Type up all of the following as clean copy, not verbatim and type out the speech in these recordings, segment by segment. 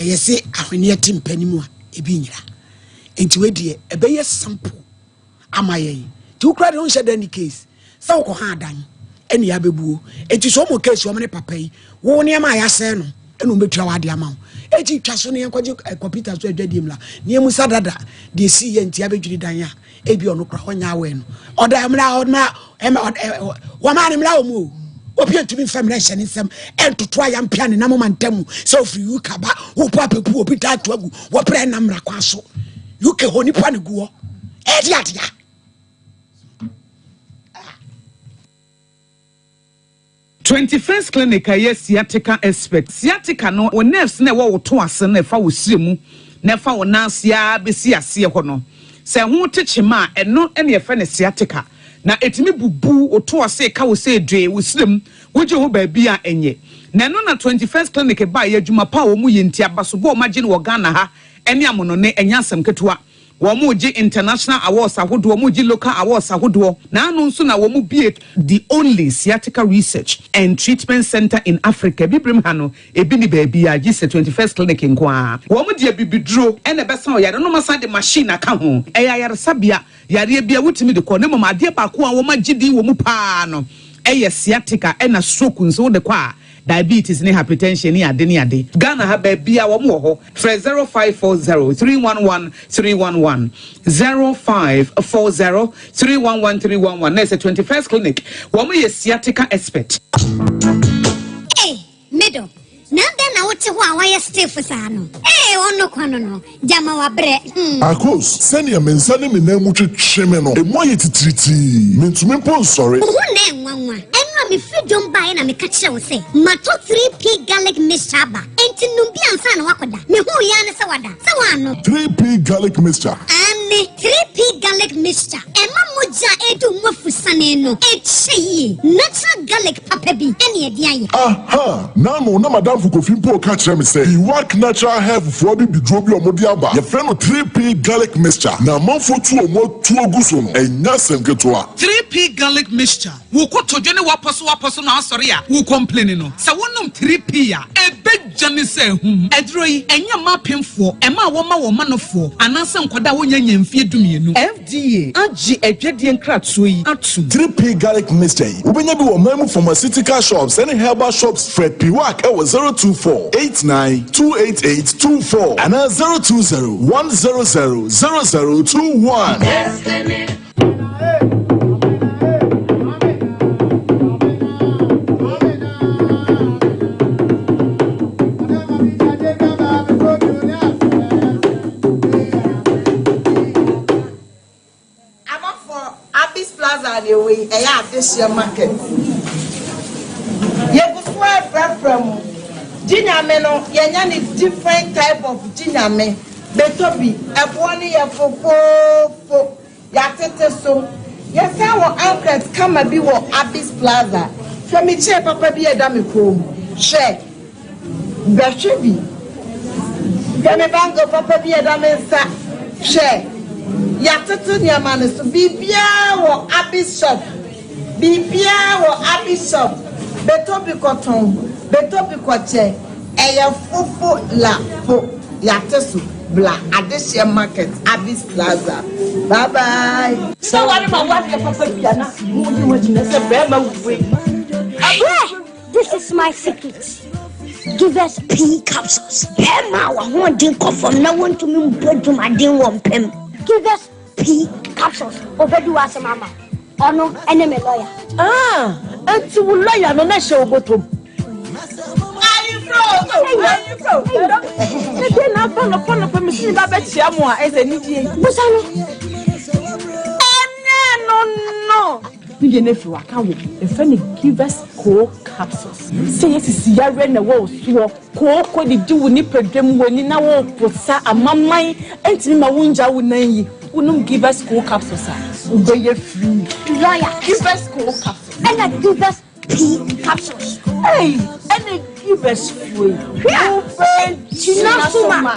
Yɛse ahweneɛ te mpa no mu a, ebi nyera. Nti wei deɛ ɛbɛyɛ simple ama yɛn. Nti wo koraa deɛ wonhyɛ da ni case sɛ wokɔ ha adan ɛne yɛabɛbuo. Nti sɛ ɔmo case ɔmo ne papa yi, wo nneɛma a yɛasɛe no ɛna ɔmo bɛtua w'ade ama wo. Eti twa so ne yɛnkɔgye kɔmputa so adwadie mu la ne yɛmu sa dada deɛ ɛsii yɛ nti abɛdwiri dan a ebi ɔno kora ɔnyɛ awɛ no ɔda mmra ɔmra ɛma wɔma ne mmra wɔ mu o obi ntumi nfa mmra nhyɛ ne nsam ɛntoto ayampea ne nam mantam sɛ ofiri UK ba wopɔ apɛpu obi da ato agu wɔbrɛ nam mmra kwan so UK hɔ nipa ne guɔ ɛde adea. 21st Clinic a ɛyɛ sciatica expert. Sciatica no, wo nerves no a ɛwɔ wo to ase no a ɛfa wo srɛ mu na ɛfa wo nan ase ara bɛsi aseɛ hɔ no, sɛ ɛho te kyema a, ɛno na yɛfrɛ no sciatica. Na ɛtumi bubu wo to ase, ɛka wo sɛ dwee, wo srɛ mu, wogye ho baabi a ɛnyɛ. Na ɛno na 21st Clinic baeɛ, adwuma pa a wɔyɛ nti, abasobɔ a wɔagye no wɔ Ghana ha ne amonɔne, ɛnyɛ asɛm ketewa. Wɔregye international awards ahodoɔ, wɔregye local awards ahodoɔ, na ano nso na wɔbue the only sciatica research and treatment centre in Africa. Abibirem ha no, ebi nni baabiara gye sɛ 21st Clinic nko ara. Wɔde abibiduro na ɛbɛsa ɔyare no na wɔasan de machine aka ho. Ɛyɛ ayaresabea, yareɛ biara wotumi de kɔ, na mmom adeɛ baako a wɔagye din wɔ mu pa ara no yɛ sciatica ɛna stroke nso wode kɔ a, Diabetes ne hypertension ne ade ne ade. Ghana ha baabia wɔn wɔ hɔ. Frɛ 0540 311 311, 0540 311 311 na ɛsɛ 21st clinic wɔn yɛ sciatica expert. Ei, me dɔ, na adɛn na wote hɔ a woayɛ stiff saa no? Ei, ɔno kwa no no, gyama wabrɛ, hmm. Akos, sɛnea me nsa ne me nan mu twetwe me no, emu ayɛ titiritii. Mintumi mpo nsɔre. Wo ho nnɛ nwanwa. Ɛno a mefiri dwom baeɛ na meka kyerɛɛ wo sɛ matɔ 3P garlic mixture aba. Enti nom bi ansa na woakɔda. Mehuu yi ara ne sɛ wada. Sɛ woannom. 3P garlic mixture. Aane, 3P garlic mixture. Ɛma mogya a ɛredi wo mu afusane no kyɛ yie. Natural garlic papa bi na ɛde ayɛ. Aha! N'ano na m'adamfo Kofi mpo reka kyerɛ me sɛ Iwak Natural Health foɔ abibiduro bi a wɔde aba, yɛfrɛ no 3P Garlic Mixture, na amanfoɔ tu wɔn atuo gu so no, ɛnyɛ asɛm ketewa. 3P Garlic Mixture, Wo kotodwe ne w'apɔsowapɔso na asɔre a wo complaini no, sɛ wonom 3P a, ɛbɛdwane sɛ ahum. Aduro yi, ɛnyɛ mma apemfoɔ, ɛma a wɔma wɔn manofoɔ, anaasɛ nkwadaa a wɔnnya nnya mfeɛ dumienu. FDA agye adwadie nkratoɔ yi atom. 3P Garlic Mixture yi, wobɛnya bi wɔ ɔman mu pharmaceutical shops ne herbal shops. Frɛ Piwak wɔ 024 89 288 24 anaa 020 100 0021. Abɔfoɔ, Abis Plaza deɛ wei ɛyɛ adehyeɛ market. Yɛgu so ɛfrɛfrɛ mo. Gye Nyame no yɛnya ne different type of gye Nyame. Bɛtɔ bi, ɛboɔ no yɛ fofoofo. Yɛatete so. Yɛsan wɔ ankret kama bi wɔ Abis Plaza. Hwɛ me chair papa bi a ɛda me kɔn mu. Hwɛ. Bɛhwɛ bi. Hwɛ me bangle papa bi a ɛda me nsa. Hwɛ. Yɛatoto nneɛma no so. Biribiara wɔ Abby's shop. Biribiara wɔ Abby's shop. Bɛtɔ bi kɔtɔn. Bɛtɔ bi kɔkyɛ. Ɛyɛ fofo la fo. Yɛate so. Bla Adehyeɛ Market, Abby's Plaza. Bye bye. Sɛ ware ma wadeɛ papa bi a na mo yi mo agyina sɛ bɛrima wei. Brɛ! This is my secret. Give us pea capsules. Bɛrima a w'ahoɔden kɔ fam na wontumi mbɔ dwumaden wɔ mpam. Give us pea capsules. Obedi w'asɛm ama wo. Ɔno ne me lawyer. Ah, enti wo lawyer no na ɛhyɛ wo bɔtɔ mu. Ne deɛ na aba nɔpa nɔpa mesi ne ba bɛkyia mo a ɛsɛ anigye. Busa no. Ɛnɛ no no. Ne deɛ no afiri waka wo yɛfrɛ no givers coal capsules sɛ yɛ sisi yareɛ na ɛwɔ wo soɔ kooko didi wo nipadwa mu w'ani na wo posa amaman ɛntumi ma wo ngya wo nan yi wonom givers coal capsules a wobɛyɛ free. Lawyer. Givers coal capsules. Ɛna givers pii capsules. Ei ɛna givers foɔ yi wobɛgyina so ma.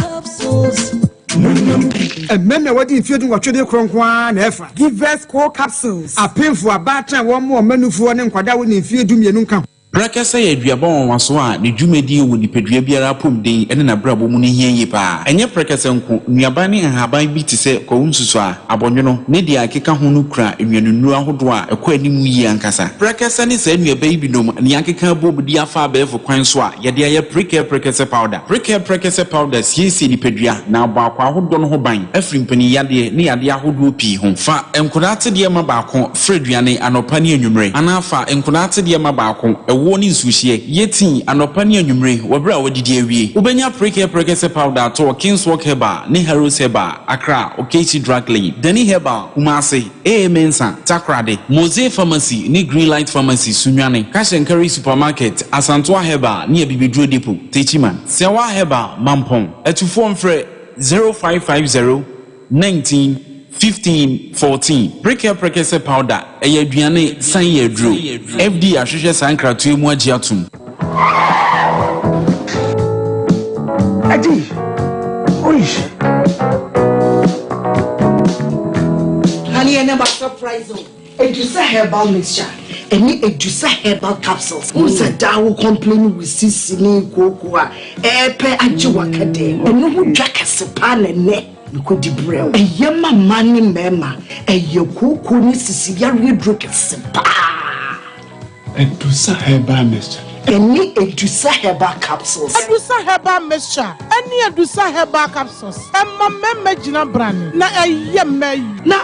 Mmarima a wɔadi mfeɛ dunwɔtwe de korɔ nko ara na ɛfa. Givers Co Capsules. Apemfo, abaatan a wɔmmoa wɔn mma nufoɔ ne nkwadaa a wɔnni mfeɛ dumienu nka ho. Prɛkɛsɛ yɛ aduaba nwanwaso a ne dwumadie wɔ nipadua biara apɔmuden ne n'abrabɔ mu no hia yie paa. Ɛnyɛ prɛkɛsɛ nko, nnuaba ne nhaban bi te sɛ kwawu nsusuaa, abɔnwono, ne deɛ ɛkeka ho no kura nnuanennuro ahodoɔ a ɛkɔ anim yie ankasa. Prɛkɛsɛ ne saa nnuaba yi binom na yɛakeka abom de afa abɛɛfo kwan so a yɛde ayɛ Prekɛ Prɛkɛsɛ Powder. Prekɛ Prɛkɛsɛ Powder siesie nipadua na abɔ akwaa ahodoɔ no ho ban afiri mpaninyadeɛ ne yadeɛ ahodoɔ pii ho. Fa nkwadaa atedeɛ ma baako Fra aduane anɔpa ne anwummere, anaa fa nkonaa atedeɛ ma baako, ɛwoɔ ne nsuohyeɛ. Yɛ tii anɔpa ne anwummere wɔ berɛ a woadidi awie. Wobɛnya Prekɛ Prɛkɛsɛ Powder atɔ wɔ Kingswalk Herbal ne Harrows Herbal, Accra, Okachi Drug Lane, Dani Herbal, Kumasi, AA Mensah, Takoradi, Mose Pharmacy ne Greenlight Pharmacy, Sunyani, Cash and Carry Supermarket, Asantoa Herbal ne Abibiduro Depot, Techiman, Siawa Herbal, Mampong. Atufoɔ mfrɛ 0550 19 15 14 Prekɛ Prekɛsɛ powder ɛyɛ aduane san yɛ aduro. FDA ahwehwɛ saa nkratoɔ yi mu agye atom. Adi, oish. Honey, I never surprise you. Edusa herbal mixture ɛne Edusa herbal capsules. Wohu sɛ daa wo complain wo sisi ne kooko a ɛɛpɛ agye w'akadɛɛ. Ɛno ho dwa kɛse paa na ɛnɛ mekɔdi brɛ wo. Ɛyɛ ma mmaa ne mmarima. Ɛyɛ kooko ne sisi yareɛ duro kɛse paa. Edusa herbal mixture. Ɛne Edusa herbal capsules. Edusa herbal mixture ɛne Edusa herbal capsules ɛma mmarima gyina brane na ɛyɛ mmaa yi. Na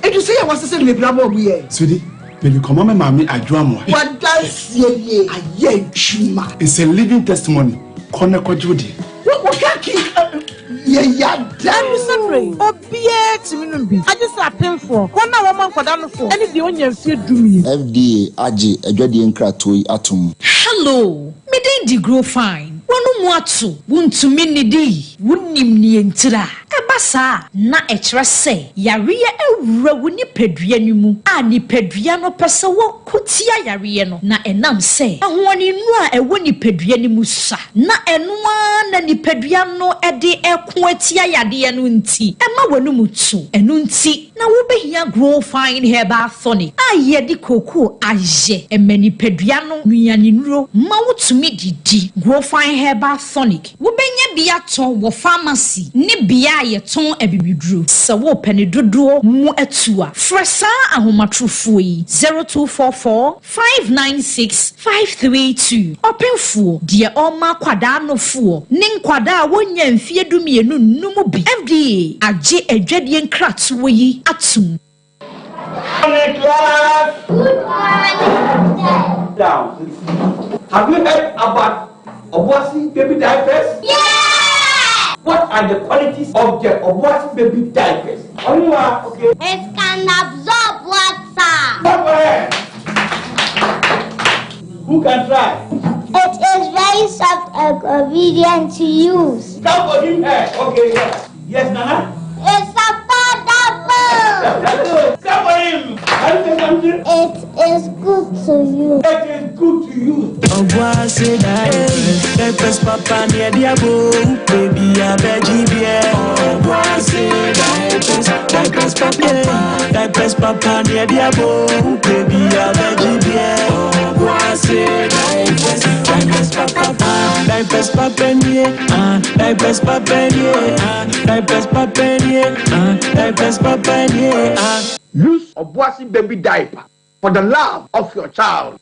Edusa yi a wɔasesa no bebree abɔ ɔmo yɛ. Sweetie, mede kɔma me maame Adwo Amoah. W'adanseɛ nie, ayɛ adwuma. It's a living testimony, kɔ na kɔgye wo deɛ. Wo wo ka ki yɛ yada. Ɛno sɛ yi, obiara tumi nom bi, agye sɛ apemfoɔ, wɔn a wɔma nkwadaa nofoɔ, ne deɛ ɔnya mfeɛ 12. FDA agye adwadie nkratoɔ yi atom. Hello, me din de Grow Fine. Wɔn mu ato, wontumi nnidi, wonim nea ntira. Ɛba saa na ɛkyerɛ sɛ yareɛ awura wo nipadua no mu a nipadua no pɛ sɛ wɔko tia yareɛ no na ɛnam sɛ ahoɔdennuro a ɛwɔ nipadua no mu sa na ɛno ara na nipadua no de ɛko atia yadeɛ no nti ɛma w'anum to ɛno nti na wobɛhia Grow Fine Herbal Tonic a yɛde kookoo ayɛ ɛma nipadua no nnuanennuro ma wotumi didi. Grow Fine Herbal Tonic wobɛnya bi atɔ wɔ pharmacy ne bea a yɛtɔn abibiduro. Sɛ wopɛ ne dodoɔ mu atu a, frɛ saa ahomatorofoɔ yi 0244 596 532. Ɔpemfoɔ deɛ ɔma akwadaa nofoɔ ne nkwadaa a wɔnya mfeɛ 12 nnum bi. FDA agye adwadie nkratoɔ yi atom. Class. Good morning. Down. Have you heard about Obuasi baby diapers? Yeah! What are the qualities of the Obuasi baby diapers? Onua, okay. It can absorb water. Clap for her. Who can try? It is very soft and convenient to use. Clap for him. Here. Okay, yes. Yes, Nana? It's affordable. That's good. Clap for him. Can you say something? It is good to use. It is good to use. Obuasi diapers, diapers papa near diabo, baby abeji bie. Obuasi diapers, diapers papa, diapers papa near diabo, baby abeji bie. Obuasi diapers, diapers papa, diapers papa near, ah, diapers papa near, ah, diapers papa near, ah, diapers papa near, ah. Use Obuasi baby diaper for the love of your child.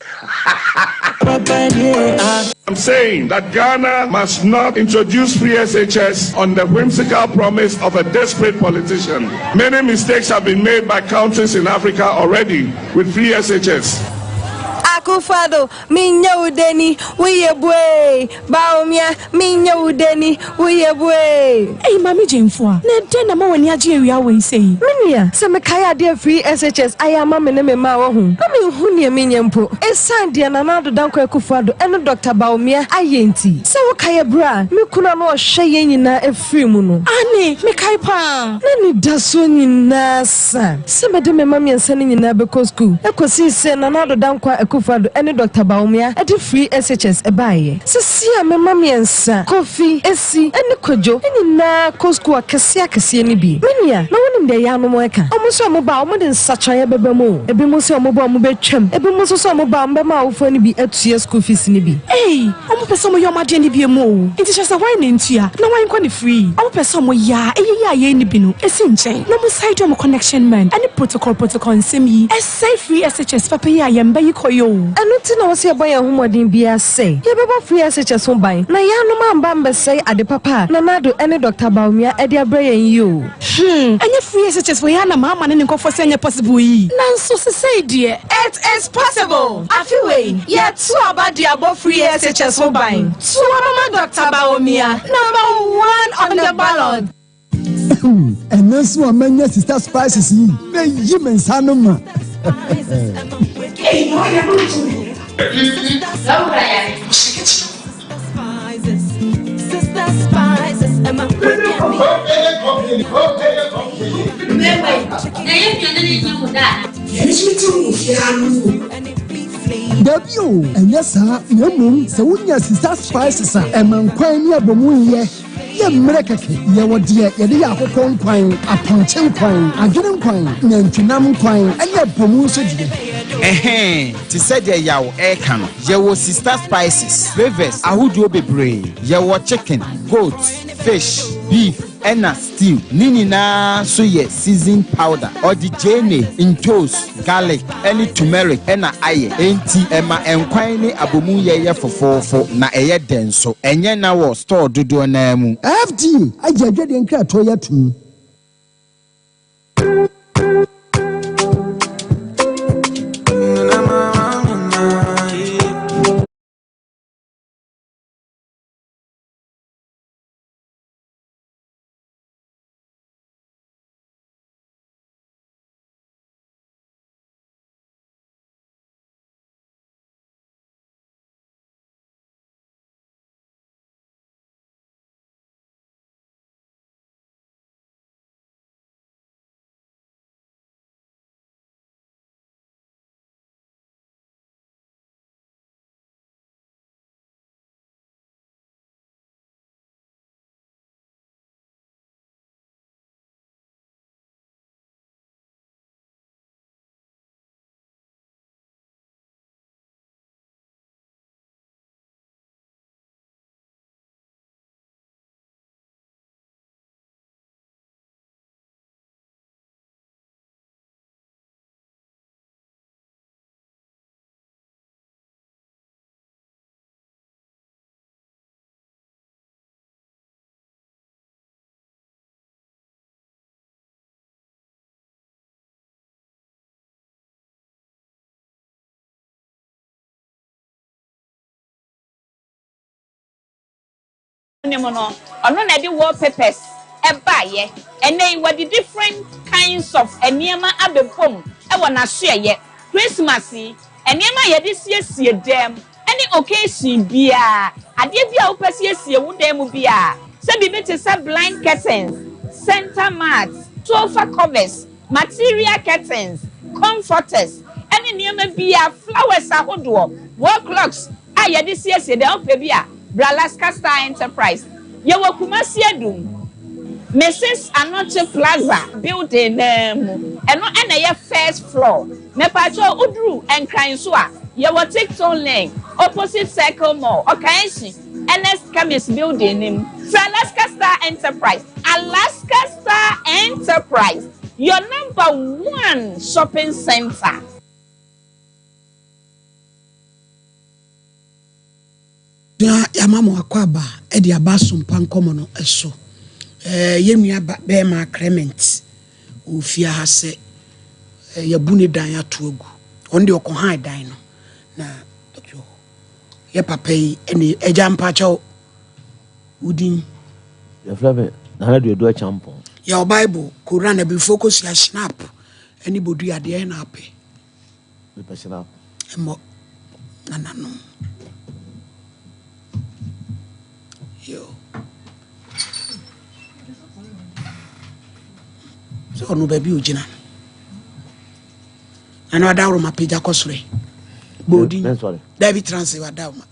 I'm saying that Ghana must not introduce free SHS on the whimsical promise of a desperate politician. Many mistakes have been made by countries in Africa already with free SHS. Akufo-Addo, minya udeni, wiye bue. Bawumia, minya udeni, wiye bue. Ei, Maame Gyemfo a, na ɛdɛn na ma w'ani agye awia wei sɛ yi? Me nua, sɛ mekae adeɛ free SHS ayɛ ama me ne me mma wɔ ho, na menhu nea menyɛ mpo. Ɛsiane deɛ Nana Addo Dankwa Akufo-Addo ɛne Dr. Bawumia ayɛ nti, sɛ wokae berɛ a me kunu a na ɔhwɛ yɛn nyinaa afiri mu no. Ane, mekae paa. Na ne da so nyinaa sa sɛ mede me mma mmiɛnsa no nyinaa bɛkɔ sukuu ɛkɔsii sɛ Nana Addo Dankwa Akufo Akufo-Addo ne Dɔkta Bawumia de free SHS baeɛ. Sesie a me mma mmiɛnsa, Kofi, Esi ne Kojo nyinaa kɔ sukuu akɛseɛ akɛseɛ no bi. Me nua, na wonim deɛ yaanom reka? Wɔn nso wɔba a, wɔde nsakyeraeɛ bɛba mu o. Ebinom sɛ wɔba a wɔbɛtwam, ebinom nso sɛ wɔba a wɔbɛma awofoɔ no bi atua sukuu fees no bi. Ei, ɔmo pɛ sɛ ɔmo yɛ ɔmo adeɛ no biom o, nti kyerɛ sɛ hwan na ntua na hwan nkɔ no free? Ɔmo pɛ sɛ ɔmo yɛ a ɛyɛ yi a yɛn nni bi no ɛsi nkyɛn na ɔmo side ɔmo connection man ɛne protocol protocol nsɛm yi ɛsɛe free SHS papa yi a yɛn mba yi kɔ yi o. Ɛno nti na ɛwɔ sɛ yɛbɔ yɛn ho mmɔden biara sɛ yɛbɛbɔ Free SHS ho ban na yɛanom amba ammɛsɛe ade papa a Nana Addo ne Dɔkta Bawumia de abrɛ yɛn yi o. Hmm, ɛnyɛ free SHS wei ara na maama ne ne nkurɔfoɔ sɛ ɛnyɛ possible yi? Nanso sesei deɛ. It is possible! Afe wei, yɛto aba de abɔ Free SHS ho ban. To aba ma Dɔkta Bawumia, number one on the ballot. Ɛno nso a manya sista spices yi bɛyi me nsa no ma. Dabi o, ɛnyɛ saa na mmom sɛ wonya sista spices a ɛma nkwan ne abomu yɛ yɛ mmerɛ kɛkɛ. Yɛwɔ deɛ yɛde yɛ akokɔ nkwan, apɔnkye nkwan, adwene nkwan, nantwinam nkwan ne abomu nso deɛ. Ɛhɛn, te sɛ deɛ Yaw reka no, yɛwɔ Sista Spices, flavours ahodoɔ bebree. Yɛwɔ chicken, goat, fish, beef ɛna stew. Ne nyinaa nso yɛ seasoned powder. Ɔde gyeene, ntoos, Garlic ne turmeric na ayɛ, enti ɛma nkwan ne abomu yɛ yɛ fofoofo na ɛyɛ dɛ nso. Ɛnyɛ na wɔ store dodoɔ no ara mu. FDA agye adwadie nkratoɔ yi atom. No mu no, ɔno na ɛde wallpapers baeɛ. Ɛnnɛ yi, wɔde different kinds of nneɛma abɛbom wɔ n'asoɛeɛ. Christmas yi, nneɛma a yɛde siesie dan mu ne occasion biara, adeɛ bi a wopɛ siesie wo dan mu biara, sɛ biribi te sɛ blind curtains, center mats, sofa covers, material curtains, comforters, ne nneɛma biara, flowers ahodoɔ, wall clocks a yɛde siesie dan, wopɛ bi a, bra Alaska Star Enterprise. Yɛwɔ Kumasi Adum, Mrs. Anokye Plaza building no ara mu. Ɛno na ɛyɛ first floor. Mepaakyɛw woduru Nkran nso a, yɛwɔ Tipton Lane, opposite Circle Mall, Okaenshi, Ernest Chemist building no mu. Frɛ Alaska Star Enterprise, Alaska Star Enterprise, your number one shopping center. Na yɛama mo akwaaba de aba asompa nkɔmmɔ no so. Eh, yɛn nua ba bɛrima Clement wɔ fie ha sɛ eh, yɛabu ne dan ato agu. Ɔno deɛ ɔkɔhan dan no na yɛ papa yi ɛne agya mpakyɛw wo din. Yɛfrɛ me Nana Duadu Acheampong. Yɛwɔ Bible, Koran, abibifoɔ kɔsua Schnapp ne bodua deɛ na apɛ. Mepɛ Schnapp. Mmɔ nananom. Yo. Sɛ ɔno baabi ogyina no. Nana ɔdaworo ma pagya kɔ soro yi. Bɔɔdin. Mensɔre. Dabi transe wada ma.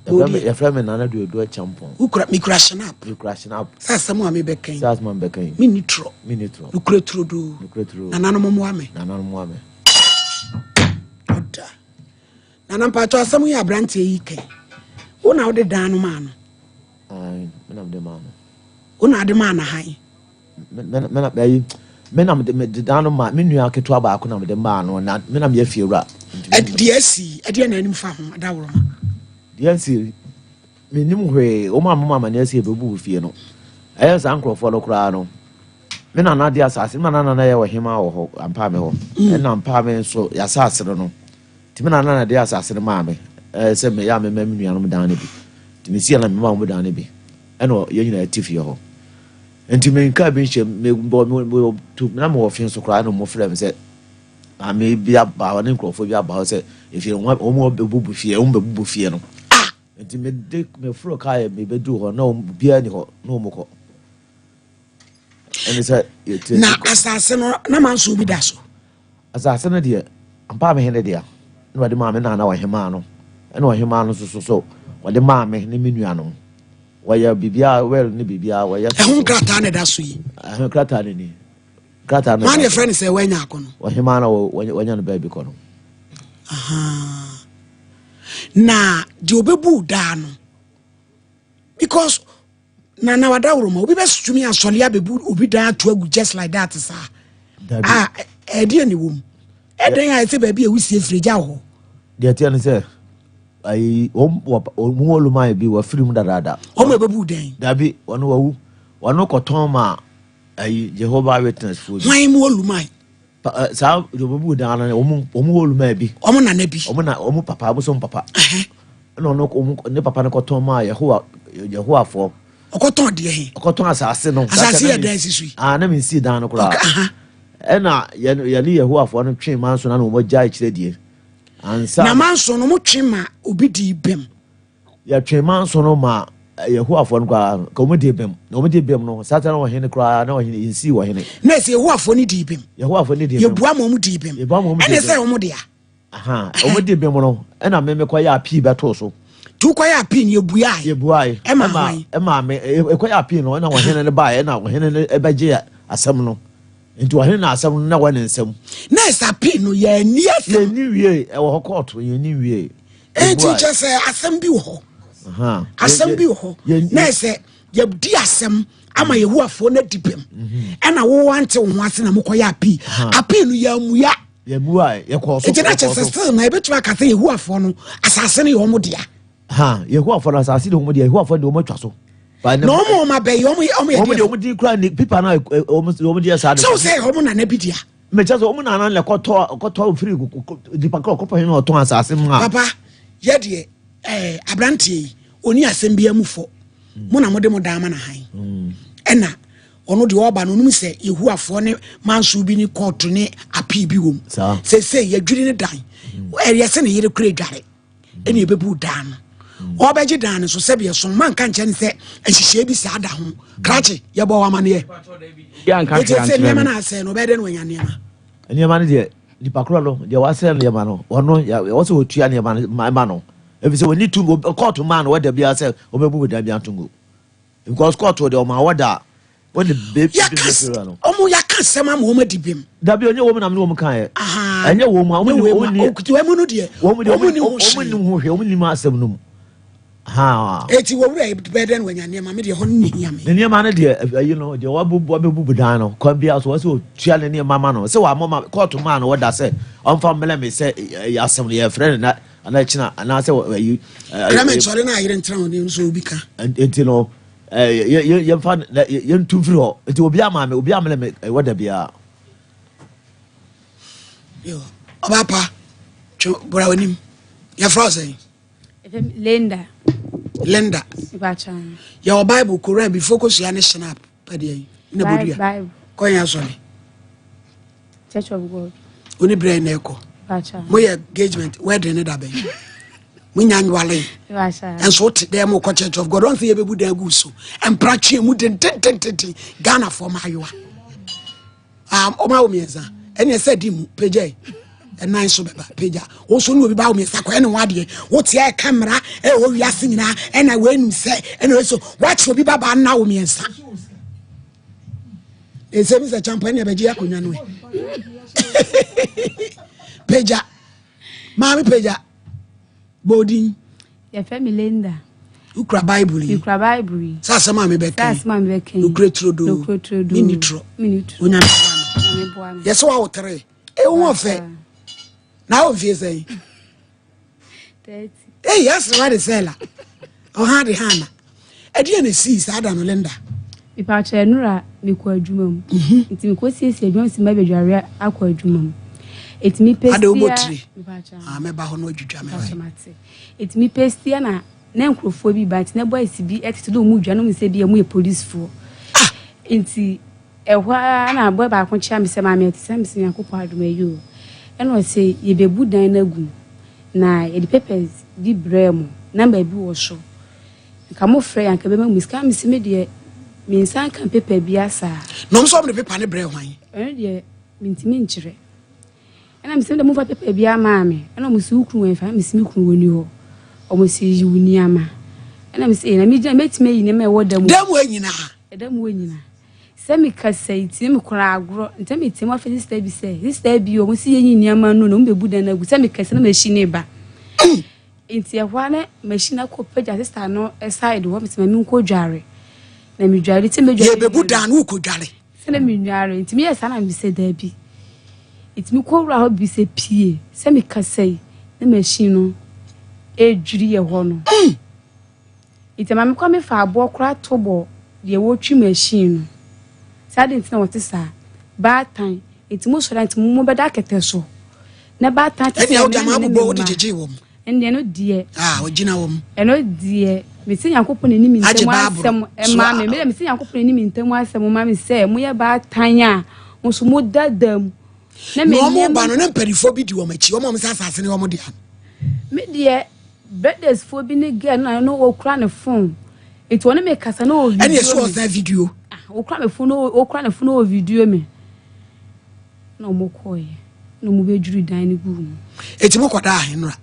Bɔɔdin. Yɛfrɛ me Nana Duodu Acheampong. Wokura mekura shinap. Mekura shinap. Sɛ asɛm a mebɛka yi. Sɛ asɛm a mebɛka yi. Menni torɔ. Menni torɔ. Nokura turodoo. Nokura turodoo. Nananom mmoa me. Nananom mmoa me. Ɔda. Nana mpakyɛw asɛm yi aberanteɛ yi ka yi wo na wode dan no maa no? Ae, me na mede maa no. Wo na ade maa no han? Me na ayi me na mede dan no maa me nua ketewa baako na mede maa no na me na meyɛ fiewura. Deɛ asi ɛdeɛ na anim fa ho adaworoma? Deɛ asi menim hwee wɔn a moma amaneɛ sɛ yɛbɛbu fie no ɛyɛ saa nkurɔfoɔ no koraa no me nana de asase me nana na yɛ ɔhema wɔ hɔ ampaame hɔ ɛna mpaame nso yɛasase no no Nti me nana na de asase no maa me sɛ meyɛ a mema me nuanom dan no bi. Nti mesia na mema wɔn dan no bi. Ɛna yɛn nyinaa te fie hɔ. Nti menkaa bi nhyɛ mebɔ tu na mewɔ fe so koraa na wɔn frɛ me sɛ maame bi aba hɔ ne nkurɔfoɔ bi aba hɔ sɛ efie no wɔn bɛbubu fie wɔn bɛbubu fie no. Ah! Nti mede meforo kaa yɛ mebɛduru hɔ na wɔn biara ni hɔ na wɔn kɔ. Ɛne sɛ yɛte Na asase no na manso bi da so. Asase no deɛ, ampa ara me hene dea, na wɔde maa me nana ɔhemmaa no, ɛna ɔhemmaa no nso so so wɔde maa me ne me nuanom. Wɔyɛ biribiara, will ne biribiara wɔyɛ. Ɛho nkrataa na ɛda so yi. Ɛho nkrataa no ni. Nkrataa no. Wɔn na yɛfrɛ no sɛ wɔanya akɔ no. Ɔhemmaa na wɔanya no baabi kɔ no. Na deɛ ɔbɛbu daa no because Nana wadaworoma obi bɛtumi asɔre abɛbu obi dan ato agu just like that saa a ɛdeɛ ne wɔ mu ɛdɛn a ɛsɛ baabi a wusie firi gya wɔ hɔ. Deɛ ɛteɛ ne sɛ ayi wɔn wɔn wɔ luman bi wɔafiri mu dadaada. Wɔn a ɛbɛbu dan. Dabi wɔn wɔwu wɔn kɔtɔn ma ayi Jehovah Witness fo bi. Wɔn mu wɔ luman. Saa deɛ wɔbɛbu dan no wɔn wɔn wɔ luman bi. Wɔn nana bi. Wɔn na wɔn papa abosom papa. Ɛna ɔno wɔn ne papa no kɔtɔn maa Yehowa Yehowafoɔ. Ɔkɔtɔn deɛ he? Ɔkɔtɔn asase no. Asase yɛ dan si so yi. Ah, na mi nsi dan no koraa. Ɛna yɛn yɛne Yehowafoɔ no twe manso na na wɔn agya akyerɛ die. Ansa. Na manso no mo twe ma obi di bɛm. Yɛtwe manso no ma Yehowafoɔ no koraa ka wɔn di bɛm na wɔn di bɛm no sata na ɔhene koraa na ɔhene nsi ɔhene. Na ɛsɛ Yehowafoɔ no di bɛm. Yehowafoɔ no di bɛm. Yɛbua ma wɔn di bɛm. Yɛbua ma wɔn di bɛm. Ɛna ɛsɛ wɔn dea. Aha, wɔn di bem no, ɛna me mekɔ yɛ apii bɛtoo so. Tu kɔ yɛ apii no yɛbuae. Yɛbuae. Ɛma hwan? Ɛma me, ɛkɔ yɛ apii no, ɛna ɔhene no baeɛ, ɛna ɔhene no ɛbɛgye asɛm no. Nti ɔhene na asɛm no na wɔ ne nsam. Na ɛsɛ apii no yɛnni asɛm. Yɛnni wie, ɛwɔ hɔ kɔɔto, yɛnni wie. Enti kyɛ sɛ asɛm bi wɔ hɔ. Asɛm bi wɔ hɔ. Na ɛsɛ yɛdi asɛm ama Yehowafoɔ no adi bem. Ɛna wo ante wo ho ase na mokɔyɛ apii. Apii no yɛammua. Yɛbuae, yɛkɔɔ so. Nti na kyerɛ sɛ still na yɛbɛtumi aka sɛ Yehowafoɔ no asase no yɛ wɔn dea. Ha, Yehowafoɔ no asase de wɔn dea, Yehowafoɔ de wɔn atwa so. Na wɔn wɔn abɛyi wɔn yɛ wɔn yɛ deɛ. Wɔn deɛ wɔn di kura ni pipa na wɔn wɔn deɛ saa de. Sɛ wɔsɛ wɔn nana bi dea. Mɛ kyerɛ sɛ wɔn nana na kɔtɔ kɔtɔ firi nipa kɔ kɔpɔ yɛn na ɔtɔn asase mu a. Papa yɛ deɛ ɛɛ aberanteɛ yi oni asɛm bi amu fɔ mo na mo de mo dan ama na han ɛna. Ɔno deɛ ɔba no ɔnim sɛ Yehowafoɔ ne manso bi ne kɔɔto ne apii bi wom. Seesei yɛdwiri ne dan. Ɛyɛ sɛ ne yere kura dware ɛne ɛbɛbu dan no. Ɔbɛgye dan no so sɛbi ɛso mma nka nkyɛn sɛ nhyehyɛe bi saa da ho. Krakye yɛbɔ wɔ amaneɛ. Ɛti sɛ nneɛma no asɛe no ɔbɛyɛ dɛ na wanya nneɛma. Nneɛma no deɛ nipa korɔ no deɛ wasɛe nneɛma no ɔno ɛwɔ sɛ ɔtua nneɛma no ma no ɛfiri sɛ ɔni tum kɔɔto maa no wɔda biara sɛ ɔbɛbu dan bi ato ngu. Because court wɔ deɛ ɔma wɔda a wɔde bɛ yɛka ɔmo yɛaka asɛm ama wɔn adi bem. Dabi ɔnyɛ wɔn na mene wɔn kan yɛ. Ɛnyɛ wɔn mu a wɔn ni wɔn ni. Okutu ɛmu no deɛ wɔn deɛ wɔn ni ho hwee. Wɔn ni ho hwee wɔn ni mu asɛm no mu. Eti wɔ wura bɛyɛ dɛ na wɔnya nneɛma mi deɛ hɔ no ne hia mi. Ne nneɛma no deɛ ɛyi no deɛ wabubu wabubu dan no kwan bi so wɔsɛ otua ne nneɛma ma no sɛ wɔamɔ ma kɔɔto maa no wɔda sɛ ɔmfa mmerɛ mi sɛ ɛyɛ asɛm no yɛfrɛ no na anaa kyina anaasɛ ayi. Clement sɔre na ayere ntena hɔ ne nso obi ka. Nti no yɛmfa yɛntu mfiri hɔ nti obi ama me obi amene me ɛwɔ da biara. Ɔba pa twe bra w'anim yɛfrɛ wo sɛn? Linda. Linda. Yɛwɔ Bible Koran bi fo kosua ne Schnapp. Pɛdeɛ yi na bodua. Kɔn asɔre. Church of God. Oni brɛ na ɛkɔ. Mo yɛ engagement wedding ne dabɛn. Mo nya nwale. Nso wote dɛ mo kɔ Church of God. Ɔn sɛ yɛbɛbu dan gu so. Mpra twe mu dendendendenden. Ghana fɔ ma ayowa. Um, ɔma wo mmiɛnsa. Ɛne ɛsɛ di mu pagya yi. Ɛnan so bɛba pagya. Wo so ne obi ba wo mmiɛnsa kɔ ɛne ho adeɛ. Wote a ɛka mmara ɛwɔ wiase nyinaa ɛna wɔanum sɛ ɛna wei so woakye obi ba baa nna wo mmiɛnsa. Ɛsɛ mi sɛ kyampa ɛne ɛbɛgye akonnwa no ɛ. Pagya. Maame pagya. Bɔ Yɛfrɛ me Linda. Wokura Bible yi. Mekura Bible yi. Sɛ asɛm a mebɛka yi. Sɛ asɛm a mebɛka yi. Nokorɛ turodoo. Nokorɛ turodoo. Menni torɔ. Menni torɔ. Onyame boa me. Onyame boa me. Yɛsɛ wawo tere. Ewu ho ɔfɛ. Na awo mfie sɛn? 30. Ei, asere de sɛ la. Ɔha de ha na. Ɛdeɛ na esii saa da no Linda. Mepaakyɛ nnora mekɔ adwuma mu. Mhm. Nti mekɔ siesie adwuma mu si ma bɛdware akɔ adwuma mu. Eti mi pɛ sia. Ade wobɔ tiri. Ah, mɛba hɔ na wadwidwa me. Eti mi pɛ sia na na nkurɔfoɔ bi ba nti na boys bi tete na wɔn redwane na wɔn sɛ bi wɔn yɛ policefoɔ. Ah! Nti ɛhɔ ara na boy baako kyea me sɛ maame ɛte sɛ me sɛ Nyankopɔn adom ayi o. Ɛna ɔse yɛbɛbu dan no agu na yɛde papers bi brɛɛ mo number bi wɔ so nka mo frɛ yɛn anka bɛma mo sika. Me se me deɛ me nsa nka paper biara saa. Na wɔn nso wɔn de paper no brɛɛ hwan? Ɛno deɛ mentumi nkyerɛ. Ɛna mese, Mede momfa paper biara maa me. Ɛna wɔn se, Wo kunu wɔ hefa? Ɛna mese, Me kunu wɔnni hɔ. Wɔn se, Yi wo nneɛma. Ɛna mese, Ee, na megyina, mɛtumi ayi nneɛma a ɛwɔ da mu. Da mu hɔ nyinaa. Ɛda mu hɔ nyinaa. Sɛ mekasa yi, tie me koraa agorɔ. Nti na meteam afrɛ sista bi sɛ, Sista bi, wɔn se yɛnyi nneɛma no na wɔn bɛbu dan no agu. Sɛ mekasa na machine reba. Nti ɛhɔ ara na machine akɔ pagya sista no side hɔ. Mese, ma menkɔ dware. Na medware, nti medware. Yɛbɛbu dan no, wokɔ dware. Sɛ na menware nti meyɛɛ saa na mebisa daabi. Nti mekɔ wura hɔ bisa pie sɛ mekasa yi na machine no ɛredwiri yɛ hɔ no. Nti ɛma mekɔ mefa aboɔ koraa to bɔ deɛ wɔretwi machine no. Saa de nti na wɔte saa. Baatan nti mo sɔre a nti mo bɛda kɛtɛ so. Na baatan te Ɛnea sɛ wode me ama ne me abobɔ wode mma. gyegyee wɔn. Ɛndeɛ ɛno deɛ. Ah, ɔgyina wɔn. Ɛno deɛ, mese Nyankopɔn anim Agye ntam Bible asɛm so ma a. me. Medeɛ mese Nyankopɔn anim ntam asɛm ma me sɛ, moyɛ baatan a, mo nso moda da mu. Na Na me wɔn nneɛma. ba no, na mpanimfoɔ bi di wɔn akyi, wɔn a wɔn sɛ asase no yɛ wɔn dea no. Me deɛ, brothers foɔ bi ne girl no na no ɔkura ne phone. Nti ɔne me kasa na ɔvideo Ɛne ɛso me. ɔsan video. Ah, ɔkura me phone, ɔkura ne phone na ɔvideo me. Na wɔn kɔɔeɛ na wɔn bɛdwiri dan no guu mu. Eti mo kɔdaa ahe nora?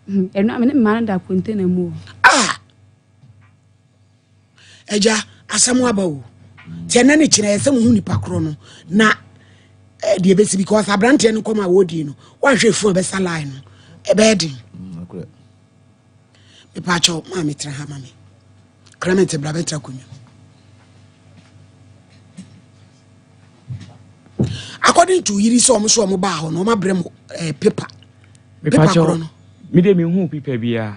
Hmm, ɛno a me ne mmaa no da container mu o. Ah! Agya, asɛm aba o. Nti ɛnɛ ne kyerɛ sɛ mohu nipa korɔ no na eh, deɛ ɛbɛsi because aberanteɛ no nkɔm a wɔdie no woanhwɛ efu a ɛbɛsa line no ɛbɛyɛ den. Mm, Mepaakyɛw maa metra ha ma me. Clement bra bɛtra akonnwa. According to yiri sɛ ɔmo so ɔmo baa hɔ no ɔmo abrɛ mo ɛɛ eh, paper. Paper korɔ no. Mi de mi hu paper biara.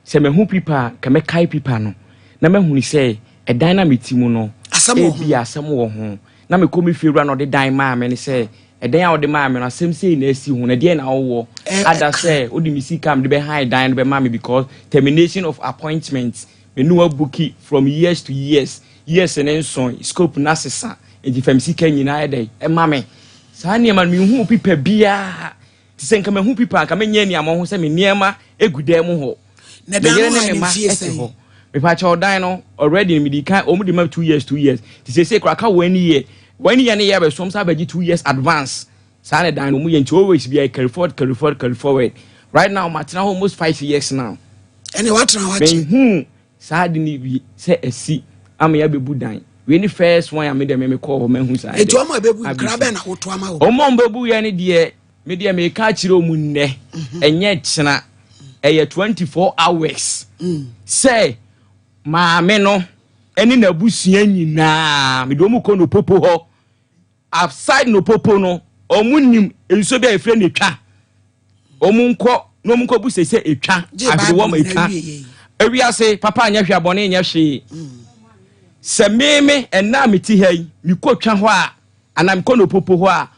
Sɛ mɛ hu paper a ka mɛ kae paper no na mɛ huni sɛ ɛdan na mi ti mu no. Asɛm wɔ ho. Ebi asɛm wɔ ho. Na mɛ kɔ mi fie wura na ɔde dan maa mi ne sɛ ɛdan a ɔde maa mi no asɛm sei na asi ho na ɛdeɛn na ɔwɔ ada sɛ ɔde mi sika mi de bɛ han dan no bɛ ma mi because termination of appointment me ne wabuki from years to years years ne nson scope no asesa nti fam sika nyinaa yɛ dɛn ɛma me saa nneɛma no mehu pipa biara te sɛ nka mahu pipa nka menyɛ nneɛma ho sɛ me nneɛma egu dan mu hɔ Na me dan yere no ne han me ne ma mfie ɛte sɛn? hɔ mepakyɛ ɔdan no already no medi kan wɔn de ma 2 years 2 years te sɛ sɛ kora ka one year one year ne yɛ abɛsom sɛ abɛgye 2 years advance saa na dan no mu yɛ nti always bi carry forward, carry forward, carry forward. Right now matena hɔ almost 5 years now. Ɛne watena hɔ akyɛ. Mehu saa de no bi sɛ asi ama yɛabɛbu dan wei ne first one a me deɛ me mekɔɔ hɔ mahu saa. Eti ɔmo a ɛbɛbu nkra bɛn na woto ama wɔ? Ɔmo a ɔmo yɛ no deɛ, me deɛ meka akyerɛ ɔmo nnɛ, ɛnyɛ kyena, ɛyɛ 24 hours sɛ maame no ɛne n'abusua nyinaa mede ɔmo kɔ no popo hɔ. Aside no popo no, ɔmo nim nsuo bi a yɛfrɛ no etwa. Ɔmo nkɔ na ɔmo nkɔ bu sɛ etwa Gye ahwere wɔm Bible na etwa awie yɛ yi. Ewiase papa nyɛ hwee, abɔne nyɛ hwee. Sɛ meme ɛna a mete ha yi mekɔ twa hɔ a anaa mekɔ no popo hɔ a,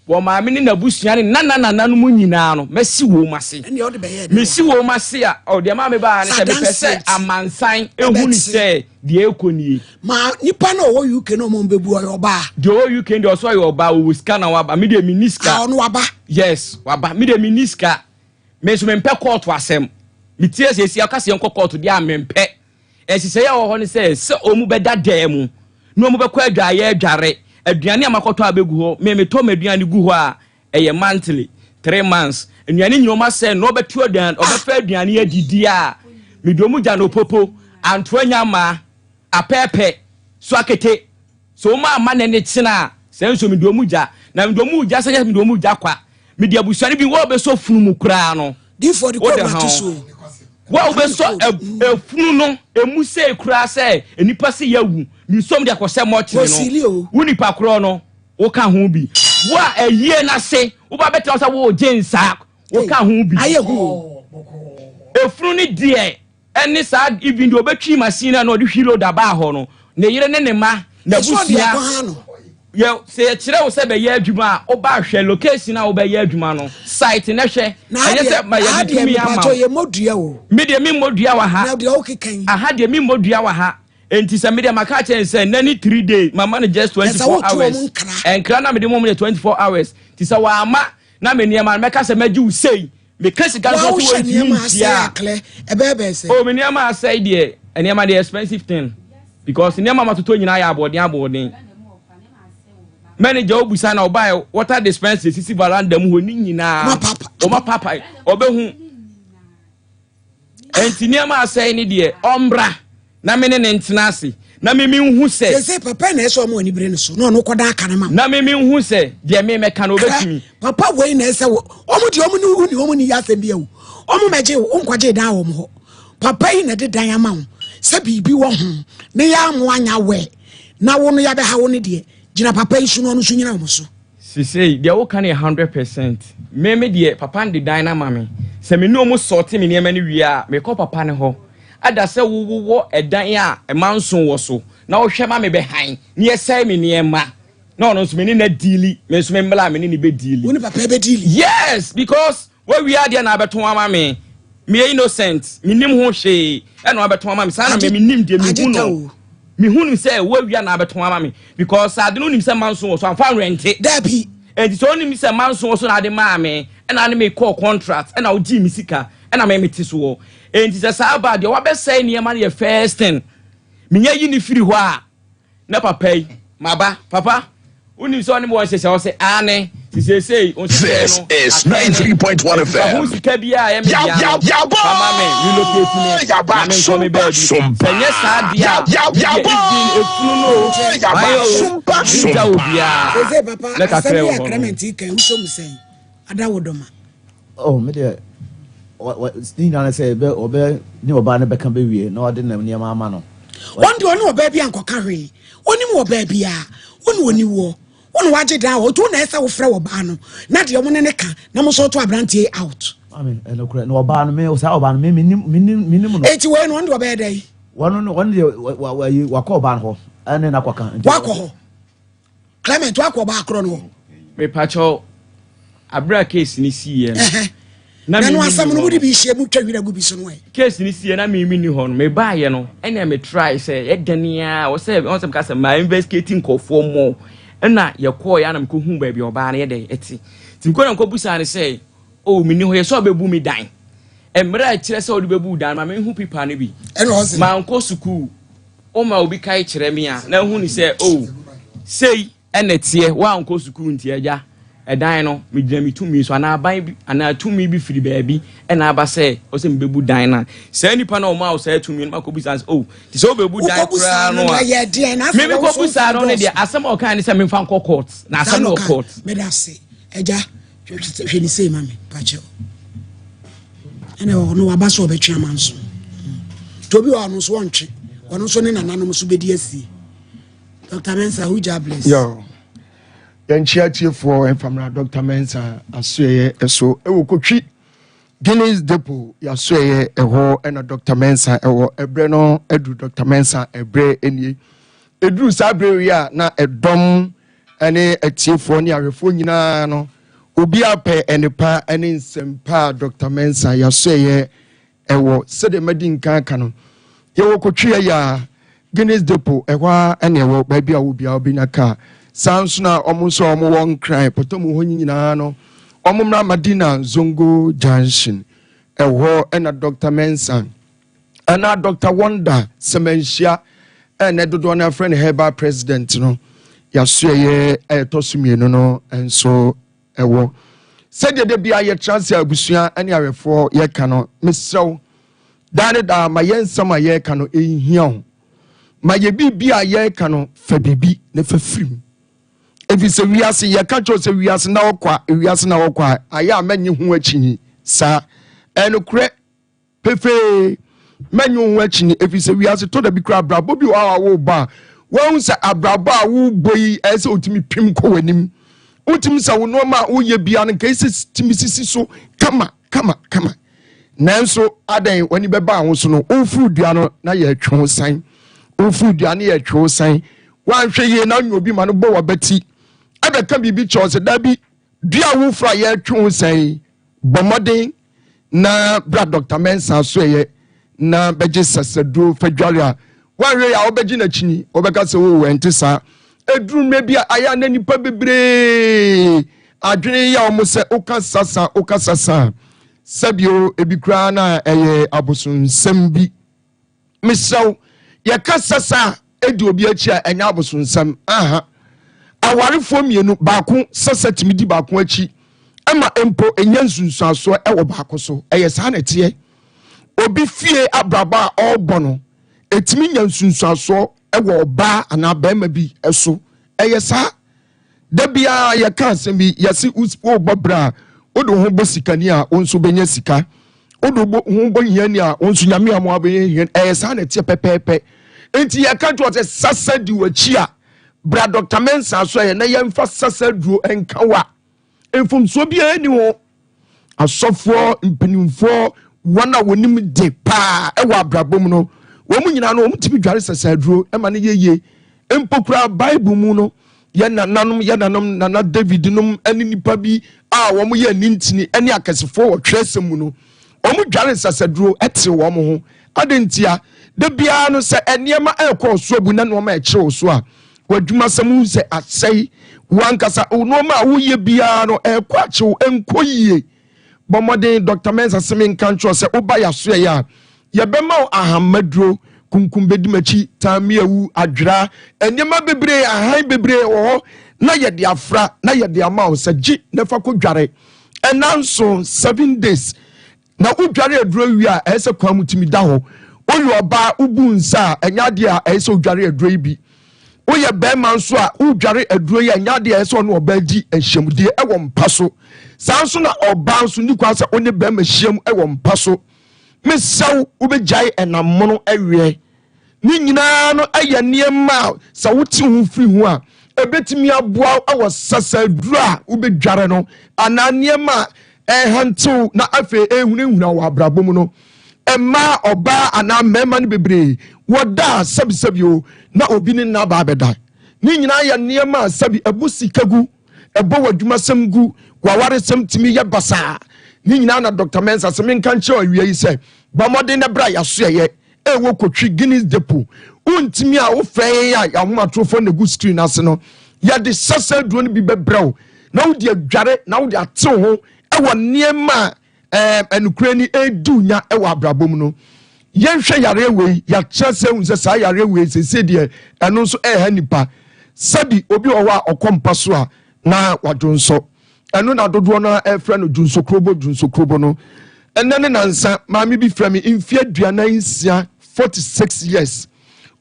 wɔ maame ne n'abusua ne nana nananom nyinaa no mɛsi wɔn ase. Ɛne ɔde bɛyɛ dɛ. Mesi wɔn ase a ɔ deɛ maa me baa ne sɛ mepɛ sɛ amansan ehu ne sɛ deɛ ɛkɔ nie. Ma nipa na ɔwɔ UK na ɔmo bɛbu ɔyɛ ɔbaa. Deɛ ɔwɔ UK deɛ ɔsɔ ɔyɛ ɔbaa, ɔwɔ sika na waba. Me deɛ mi ni sika. A ɔno waba. Yes, waba. Me deɛ mi ni sika. Me nso mempɛ kɔɔto asɛm. Me tie sɛ esi akasi yɛn kɔ kɔɔto deɛ a mempɛ. Nhyehyɛeɛ a ɛwɔ hɔ ne sɛ ɔmu bɛda dan mu na ɔmu bɛkɔ adwaeɛ adware aduane a makɔtɔ abɛgu hɔ. Me metɔ m'aduane gu hɔ a ɛyɛ monthly. 3 months, nnuane nyina ɔma sɛ na ɔbɛto aduane, ɔbɛfɛ aduane adidi a mede ɔmu gya no popo antoa nya ma apɛɛpɛ so akete so ɔma ama ne ne kyena a sɛ nso mede ɔmu gya na mede ɔmu gya sɛ nyɛ mede ɔmu gya kwa. Mede abusua no bi wɔ bɛsɔ funu mu koraa no. Difoɔ de wode kɔɔ ho ato so. Wo a wobɛsɔ efunu no emu sei koraa sɛ nipa se yɛwu misom de akɔsɛ mɔkyere Wɔsili no o. Wo nipa korɔ no woka ho bi, wo a ayie n'ase woba bɛtena sɛ wogye nsa woka ho bi. Ayɛ hu o. Efunu ne deɛ ɛne saa, even deɛ ɔbɛtwi machine a na ɔde wheel loader baa hɔ no, ne yere ne ne ma Ɛsɛ ɔde n'abusua akɔ ha no. Yɛ sɛ yɛkyerɛ wo sɛ bɛyɛ adwuma a, woba hwɛ location a wobɛyɛ adwuma no, site na hwɛ. Na ɛnyɛ adeɛ sɛ ma yɛde adeɛ tumi ama mepatɔ wo. yɛ mmɔ dua o. Me deɛ memmɔ dua wɔ ha. Na deɛ wokeka yi. Aha deɛ memmɔ dua wɔ ha, enti sɛ me deɛ maka kyerɛ sɛ nna ne 3 day, mama no just 24 woto hours. wɔn nkra. Nkra na mede mom yɛ 24 hours, nti sɛ wɔama na me nneɛma no mɛka sɛ mɛgye wo sei, meka sika no Wa sɛ wohyɛ wɔntumi nneɛma asɛe ntua a aklɛ ɛbɛyɛ bɛyɛ sɛ. Oh, me nneɛma asɛe deɛ, nneɛma deɛ expensive thing because nneɛma ma totɔ nyinaa yɛ aboɔden aboɔden. Manager obusa na ɔbaa water dispenser sisi veranda mu hɔ ne nyinaa ɔma papa ɔbɛhu. Nti nneɛma asɛe ne deɛ, ɔmbra na me ne ne ntena ase na me me nhu sɛ. Sese papa na ɛsɛ ɔmo ani bere ne so na ɔno kɔda aka ne ma wo. Na me me nhu sɛ deɛ me mɛka no ɔbɛtumi. Papa wei na ɛsɛ wɔ ɔmo deɛ, ɔmo ne wo ni, ɔmo ni yɛ asɛm bi awu, ɔmo mɛgye wo nkɔgye dan wɔ ɔmo hɔ. Papa yi na ɛde dan ama wo sɛ biribi wɔ ho ne yɛ amo anya wɛ na wo no yɛabɛha wo ne deɛ, gyina papa yi so na ɔno nso nyina wɔn so. Sisei deɛ woka no yɛ 100%. Me deɛ papa no de dan no ama me sɛ me ne ɔmo sɔɔte me nneɛma no wie a, mekɔ papa no hɔ ada sɛ wowowɔ ɛdan a ɛma nson wɔ so na wohwɛ ma me bɛhan ne yɛsɛe me nneɛma na ɔno nso me ne na deal, me nso me mmla me ne ne bɛ deal. Wo ne papa bɛ deal? Yes, because wawie adeɛ na abɛtɔn ama me. Meyɛ innocent, menim ho hwee ɛna wabɛtɔn ama me saa na me menim deɛ mehu no, mehu no sɛ wawia na abɛtɔn ama me because ade no wonim sɛ manso wɔ so amfa nrɛnte. Dabi. Enti sɛ wonim sɛ manso wɔ so na ade maa me ɛna ne me kɔɔ contract ɛna wogyee me sika ɛna me mete so wɔ, enti sɛ saa ba deɛ wabɛsɛe nneɛma no yɛ first thing menya yi ne firi hɔ a na papa yi maba papa wonim sɛ ɔne me wɔ nhyehyɛ wɔ sɛ ane sisesei. This is 93.1 FM. Ho sika bi a ɛyɛ me dea no mama me relocate me na me nkɔ me baabi. Sɛ nyɛ saa deɛ a deɛ even efunu no mayɛ o megya obiara. Sese papa na kakra asɛm wɔ yi hɔ no. Clement kan wosɔ mu sɛn ada wo dɔma. Oh, me deɛ ne nyinaa ne sɛ ɛbɛ ɔbɛ ne ɔbaa no bɛka bɛwie na ɔde ne nneɛma ama no. Wɔn deɛ ɔne ɔbaa bi ankɔka hwee, onim ɔbaa biara, wo ne oni woɔ, wo ne wagye dan wɔ, nti wo na ɛsɛ wofrɛ ɔbaa no na deɛ ɔmo ne ne ka na mo sort aberanteɛ yi out. Maame, ɛnokorɛ na ɔbaa no me saa ɔbaa no me menim menim menim no. Eti wei no ɔno deɛ ɔbɛyɛ dɛ? Wɔn no wɔn deɛ wa wa yi wakɔ ɔbaa no hɔ ɛne n'akɔka. Wakɔ hɔ Clement, wakɔ ɔbaa korɔ no hɔ. Mepakyɛw, abere a case ni siiɛ no na na no me asɛm ni no hɔ mode no bi hyia mu twa wira gu bi so no ɛ. Case ni siiɛ na me ni hɔ no, mebaayɛ no ɛna me try sɛ yɛdane a ɔsɛ ɔsɛ meka sɛ ma investigate nkɔfoɔ mmɔ ɛna yɛkɔɔ yɛ anam kɔhu baabi a ɔbaa no yɛdɛ ɛte nti mekɔ na mekɔbusaa no sɛ o menni hɔ yɛ sɛ ɔbɛbu me dan mmerɛ a ɛkyerɛ sɛ ɔde bɛbu dan ma mehu pipa no bi. Ɛna ɔse mankɔ sukuu, woma obi kae kyerɛ me a na hu ne sɛ o sei ɛna teɛ, woankɔ sukuu nti agya ɛdan no megyina me tumi so anaa aban bi anaa tumi bi firi baabi ɛna aba sɛ ɔsɛ mebɛbu dan no a saa nipa no a ɔma wo saa tumi no makɔbusa sɛ o nti sɛ wobɛbu dan koraa no a ɛyɛ deɛn na me mekɔbusa no ne deɛ asɛm a ɔkae ne sɛ memfa nkɔ court na asɛm no wɔ court. Meda ase agya, hwɛ ne sei ma me pakyɛw. Ɛna ɔno waba sɛ ɔbɛtwe ama nso nti obi wɔ ɔno nso ɔntwe, ɔno nso ne nananom nso bɛdi asie. Dr. Mensa, who Jah bless. Yo. Yɛnkyia atiefoɔ mfamra Dr. Mensa asoɛyɛ ɛso ɛwɔ Kotwi Guinness Depot yɛasoɛyɛ ɛhɔ ɛna Dr. Mensa ɛwɔ. Ɛberɛ no aduru Dr. Mensa ɛberɛ nie ɛduru saa berɛ yi a na ɛdɔm ɛne atiefoɔ ne ahwɛfoɔ nyinaa no obi apɛ ɛnepa ɛne nsɛmpa a Dr. Mensa yɛasoɛyɛ ɛwɔ. Sɛdeɛ madi nkan ka no, yɛwɔ Kotwi yɛ a Guinness Depot ɛhɔ a ɛne ɛwɔ baabi a wo biara wobɛnya kaa. Saa nso na ɔmo nso a ɔmo wɔ Nkran pɔtɔmu hɔ nyinaa no, ɔmo mmra Madina Zongo Junction, ɛhɔ ɛna Dr. Mensa ɛna Dr. Wonder Sɛmɛnhyia ɛna dodoɔ no afrɛ no herbal president no yɛasoɛyɛ ɛyɛtɔ so mmienu no nso ɛwɔ. Sɛdeɛ da biara yɛtra ase a abusua ne awɛfoɔ yɛka no, mesrɛ wo, daa ne daa ma yɛn nsɛm a yɛreka no ɛnhia wo. Ma yɛ biribi a yɛreka no fa biribi na fa firi mu. Ɛfiri sɛ wiase, yɛka kyerɛ sɛ wiase na ɔkɔ a, wiase na ɔkɔ a, ayɛ a mɛnye ho akyi saa. Ɛnokorɛ pefee, mɛnye wo ho akyi ɛfiri sɛ wiase tɔ da bi koraa abrabɔ bi wɔ hɔ a worebɔ a, woahu sɛ abrabɔ a worebɔ yi ɛyɛ sɛ wotumi pem kɔ w'anim. Wotumi sɛ wo nneɛma a woyɛ biara no nka ɛsɛ tumi sisi so kama kama kama. Nanso adɛn w'ani bɛba ho so no, wofuru dua no na yɛtwe wo san. Wofuru dua no yɛtwe wo san. Woanhwɛ yie na wonya obi ma no bɔ w'abati ɛbɛka biribi kyerɛ wo sɛ dabi dua a wofuru a yɛtwe wo san yi, bɔ mmɔden na bra Dr. Mensah so ɛyɛ na bɛgye sasaduro fa dware a woanhwɛ yɛ a wobɛgye n'akyini wobɛka sɛ o ɛnte saa. Ɛduru mmerɛ bi a ayɛ a na nnipa bebree adwene yɛ wɔn sɛ woka sasa woka sasa a sɛbio ebi koraa na ɛyɛ abosonsɛm bi. Mesrɛ wo, yɛka sasa a ɛdi obi akyi a ɛnyɛ abosonsɛm. Aha. Awarefoɔ mmienu, baako sasa tumi di baako akyi ɛma mpo ɛnya nsunsuansoɔ ɛwɔ baako so. Ɛyɛ saa na ɛteɛ. Obi fie abrabɔ a ɔrebɔ no, ɛtumi nya nsunsuansoɔ ɛwɔ ɔbaa anaa barima bi so. Ɛyɛ saa. Da biara yɛka asɛm bi, yɛse wobɔ bra a, wode wo ho bɔ sikani a, wo nso wobɛnya sika. Wode wo ho bɔ hiani a, wo nso Nyame ama wabɛyɛ hiani. Ɛyɛ saa na ɛteɛ pɛpɛɛpɛ. Enti yɛka kyerɛ sɛ sasa di w'akyi a, bra Dr. Mensah so ɛyɛ na yɛmfa sasa duro nka wo a, mfomsoɔ biara nni ho. Asɔfoɔ, mpanimfoɔ, wɔn a wɔnim de paa ɛwɔ abrabɔ mu no, wɔn nyinaa no wɔn tumi dware sasaduro ɛma no yɛ yie. Mpo koraa Bible mu no, yɛn nananom, yɛn nananom, nana David nom ɛne nipa bi a wɔn yɛ anintini ɛne akɛsefoɔ wɔ twerɛsɛm mu no, wɔn dware sasaduro ɛte wɔn ho. Adɛn ntia? Da biara no sɛ nneɛma ɛrekɔ ɔso abu na nneɛma ɛkyerɛ wo so a, w'adwumasɛm hu sɛ asɛe. W'ankasa wo nneɛma a woyɛ biara no ɛrekɔ akyew, ɛnkɔ yie. Bɔ mmɔden, Dɔkta Mensah se menka nkyerɛ wo sɛ woba yɛasoɛeɛ a, yɛbɛma wo ahammaduro, kunkum bɛdi m'akyi, taamiawu, adwera, nneɛma bebree, ahan bebree wɔ hɔ na yɛde afra na yɛde ama wo sɛ gye na fa kɔdware. Ɛna nson, 7 days. Na wodware aduro wie a, ɛyɛ sɛ kwan mu tumi da hɔ. Woyɛ ɔbaa, wobu nsa a, ɛnyɛ adeɛ a ɛyɛ sɛ wodware aduro yi bi. Woyɛ bɛrima nso a, wodware aduro yi a, ɛnyɛ adeɛ a ɛyɛ sɛ ɔne ɔbaa di nhyiamudie wɔ mpa so. Saa nso na ɔbaa nso nni kwan sɛ ɔne bɛrima hyiam wɔ mpa so. Mesrɛ wo, wobɛgyae ɛnam mono weɛ. Ne nyinaa no yɛ nneɛma a sɛ wote ho firi ho a, ɛbɛtumi aboa wo wɔ sasaduro a wobɛdware no anaa nneɛma a ɛrehantew na afei ɛrehunahuna wɔ abrabɔ mu no. Mmaa, ɔbaa anaa mmarima no bebree wɔda a sɛbisɛbi o na obi ne nna aba abɛda. Ne nyinaa yɛ nneɛma a sɛbi ɛbɔ sika gu, ɛbɔ w'adwumasɛm gu, w'awaresɛm tumi yɛ basaa. Ne nyinaa na Dr. Mensah sɛ menka nkyerɛ awia yi sɛ bɔ mmɔden na bra yɛasoɛyɛ ɛwɔ Kotwi Guinness Depot. Wontumi a wofrɛ yɛn a yɛn ahomatorofo na egu screen ase no, yɛde sasa aduro no bi bɛbrɛ wo na wode adware na wode atew ho ɛwɔ nneɛma a ɛɛ ɛnukure ni edi nya ɛwɔ abrabɔ mu no. Yɛnhwɛ yareɛ wei, yɛakyerɛ sɛ ehu sɛ saa yareɛ wei sese deɛ ɛno nso ɛɛha nipa. Sɛbi obi wɔ hɔ a ɔkɔ mpa so a na wadwo nsɔ. Ɛno na dodoɔ no ara ɛfrɛ no dwonsokrobo dwonsokrobo no. Ɛnɛ ne nansa, maame bi frɛ me mfeɛ 46, 46 years.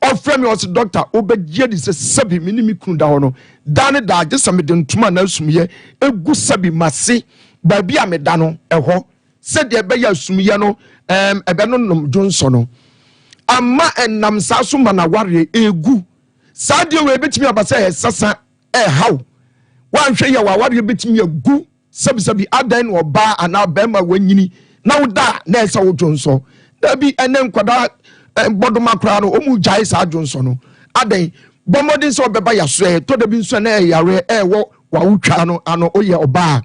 Ɔfrɛ me ɔse dɔkta wobɛgye adi sɛ sɛbi me ne me kunu da hɔ no daa ne daa gye sɛ mede ntoma anaa sumyɛ egu sɛbi m'ase baabi a meda no ɛhɔ sɛdeɛ ɛbɛyɛ a sumyɛ no ɛɛm ɛbɛnonom dwonsɔ no ama ɛnam saa so ma n'awareɛ egu. Saa deɛ wei ebɛtumi aba sɛ ɛsasa ɛhaw. Woanhwɛ yie a w'awareɛ bɛtumi agu sɛbisɛbi. Adɛn na ɔbaa anaa barima wanyini na woda a na ɛsɛ wo dwonsɔ? Dabi, ɛnɛ nkwadaa bɔdoma koraa no wɔn gyae saa dwonsɔ no. Adɛn? Bɔ mmɔden sɛ ɔbɛba yasoɛ. Tɔ da bi nso na ɛyɛ yareɛ ɛwɔ w'awotwaa no ano. Woyɛ ɔbaa